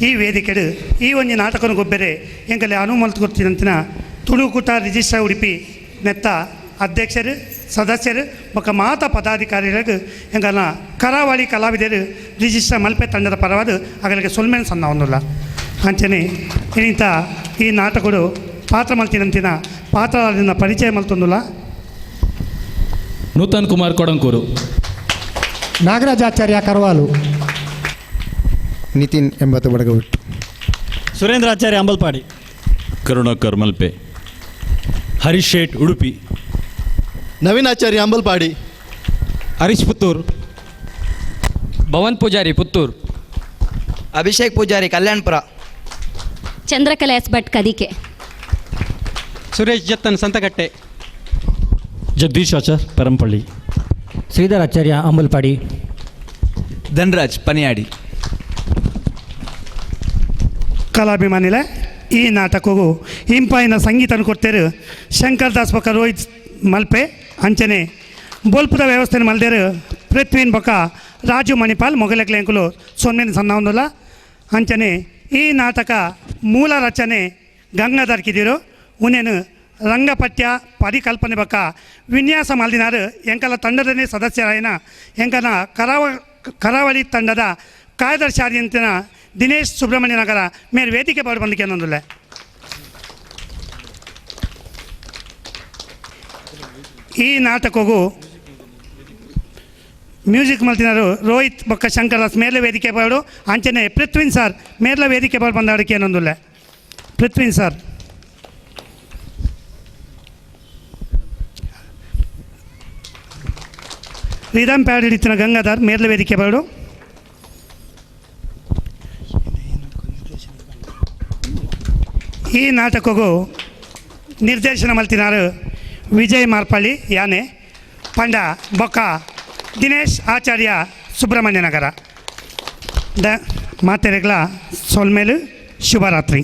ಈ ವೇದಿಕೆಡು ಈ ಒಂಜಿ ನಾಟಕನ ಗೊಬ್ಬೆರೆ ಎಂಕಲೆ ಅನುಮಲ್ತು ಕೊಡ್ತೀನಂತಿನ ತುಳುಕೂಟ ರಿಜಿಸ್ಟರ್ ಉಡುಪಿ ನೆತ್ತ ಅಧ್ಯಕ್ಷರು ಸದಸ್ಯರು ಬೊಕ್ಕ ಮಾತ ಪದಾಧಿಕಾರಿಗಳಿಗೆ ಎಂಕಲ್ನ ಕರಾವಳಿ ಕಲಾವಿದರು ರಿಜಿಸ್ಟರ್ ಮಲ್ಪೆ ತಂಡದ ಪರವಾದ ಅಗಲಿಗೆ ಸೊಲ್ಮೆನ್ ಸನ್ನಾವಂದುಲ್ಲ. ಅಂಚನೆ ಇನ್ನಿಂತ ಈ ನಾಟಕಡು ಪಾತ್ರ ಮಲ್ತಿನಂತಿನ ಪಾತ್ರದಿಂದ ಪರಿಚಯ ಮಲ್ತೊಂದುಲ್ಲ. ನೂತನ್ ಕುಮಾರ್ ಕೊಡಂಕೂರು, ನಾಗರಾಜಾಚಾರ್ಯ ಕರ್ವಾಲು, ನಿತಿನ್ ಎಂಬತ್ತು ಬಡಗಬಿಟ್ಟು, ಸುರೇಂದ್ರಾಚಾರ್ಯ ಅಂಬಲ್ಪಾಡಿ, ಕರುಣಾಕರ್ ಮಲ್ಪೆ, ಹರೀಶ್ ಶೇಟ್ ಉಡುಪಿ, ನವೀನಾಚಾರ್ಯ ಅಂಬಲ್ಪಾಡಿ, ಹರೀಶ್ ಪುತ್ತೂರು, ಭವನ್ ಪೂಜಾರಿ ಪುತ್ತೂರು, ಅಭಿಷೇಕ್ ಪೂಜಾರಿ ಕಲ್ಯಾಣಪುರ, ಚಂದ್ರಕಲಾ ಎಸ್ ಭಟ್ ಕದಿಕೆ, ಸುರೇಶ್ ಜತ್ತನ್ ಸಂತಕಟ್ಟೆ, ಜಗದೀಶ್ ಆಚಾರ್ ಪರಂಪಳ್ಳಿ, ಶ್ರೀಧರ್ ಆಚಾರ್ಯ ಅಂಬಲ್ಪಾಡಿ, ಧನ್ರಾಜ್ ಪನಿಯಾಡಿ. ಕಲಾಭಿಮಾನಿಲೆ ಈ ನಾಟಕವು ಇಂಪಾಯಿನ ಸಂಗೀತನ ಕೊಡ್ತೇರು ಶಂಕರ್ ದಾಸ್ ಬೊಕ್ಕ ರೋಹಿತ್ ಮಲ್ಪೆ, ಅಂಚನೆ ಬೋಲ್ಪುದ ವ್ಯವಸ್ಥೆನ ಮಲ್ದೇರು ಪೃಥ್ವೀನ್ ಬೊಕ್ಕ ರಾಜು ಮಣಿಪಾಲ್ ಮೊಗಲಕ್ಲೆಂಕುಲು ಸೊನ್ನೆನ ಸನ್ನಾವಂದುಲ್ಲ. ಅಂಚನೆ ಈ ನಾಟಕ ಮೂಲ ರಚನೆ ಗಂಗಾಧರ್ ಕಿದಿರು ಉನೇನು ರಂಗಪಠ್ಯ ಪರಿಕಲ್ಪನೆ ಬೊಕ್ಕ ವಿನ್ಯಾಸ ಮಲ್ದಿನಾರು ಎಂಕಲ ತಂಡದನೇ ಸದಸ್ಯರಾಯಿನ ಎಂಕನ ಕರಾವಳಿ ತಂಡದ ಕಾರ್ಯದರ್ಶಿ ಆದಂತಿನ ದಿನೇಶ್ ಸುಬ್ರಹ್ಮಣ್ಯ ನಗರ ಮೇರೆ ವೇದಿಕೆ ಬಾಡು ಬಂದಿಕೆ ಅನ್ನೊಂದುಲ್ಲೆ. ಈ ನಾಟಕಗೂ ಮ್ಯೂಸಿಕ್ ಮಲ್ತಿನಾರು ರೋಹಿತ್ ಬೊಕ್ಕ ಶಂಕರದಾಸ್ ಮೇರ್ಲ ವೇದಿಕೆ ಬಾಡು. ಅಂಚನೆ ಪೃಥ್ವಿನ್ ಸರ್ ಮೇರ್ಲ ವೇದಿಕೆ ಬಾಡು ಬಂದ ಅಡಿಕೆ ಏನೊಂದುಲ್ಲೆ ಪೃಥ್ವಿನ್ ಸರ್. ರಿದಮ್ ಪ್ಯಾಡ್ ಹಿಡಿತಿನ ಗಂಗಾಧರ್ ಮೇರ್ಲ ವೇದಿಕೆ ಬಾಡು. ಈ ನಾಟಕಗೂ ನಿರ್ದೇಶನ ಮಲ್ತಿನಾರು ವಿಜಯ್ ಮಾರ್ಪಳ್ಳಿ ಯಾನೆ ಪಂಡ ಬೊಕ್ಕ ದಿನೇಶ್ ಆಚಾರ್ಯ ಸುಬ್ರಹ್ಮಣ್ಯ ನಗರ. The ಮಾತೆರೆಗ್ಲ ಸೊಲ್ಮೇಲು ಶುಭರಾತ್ರಿ.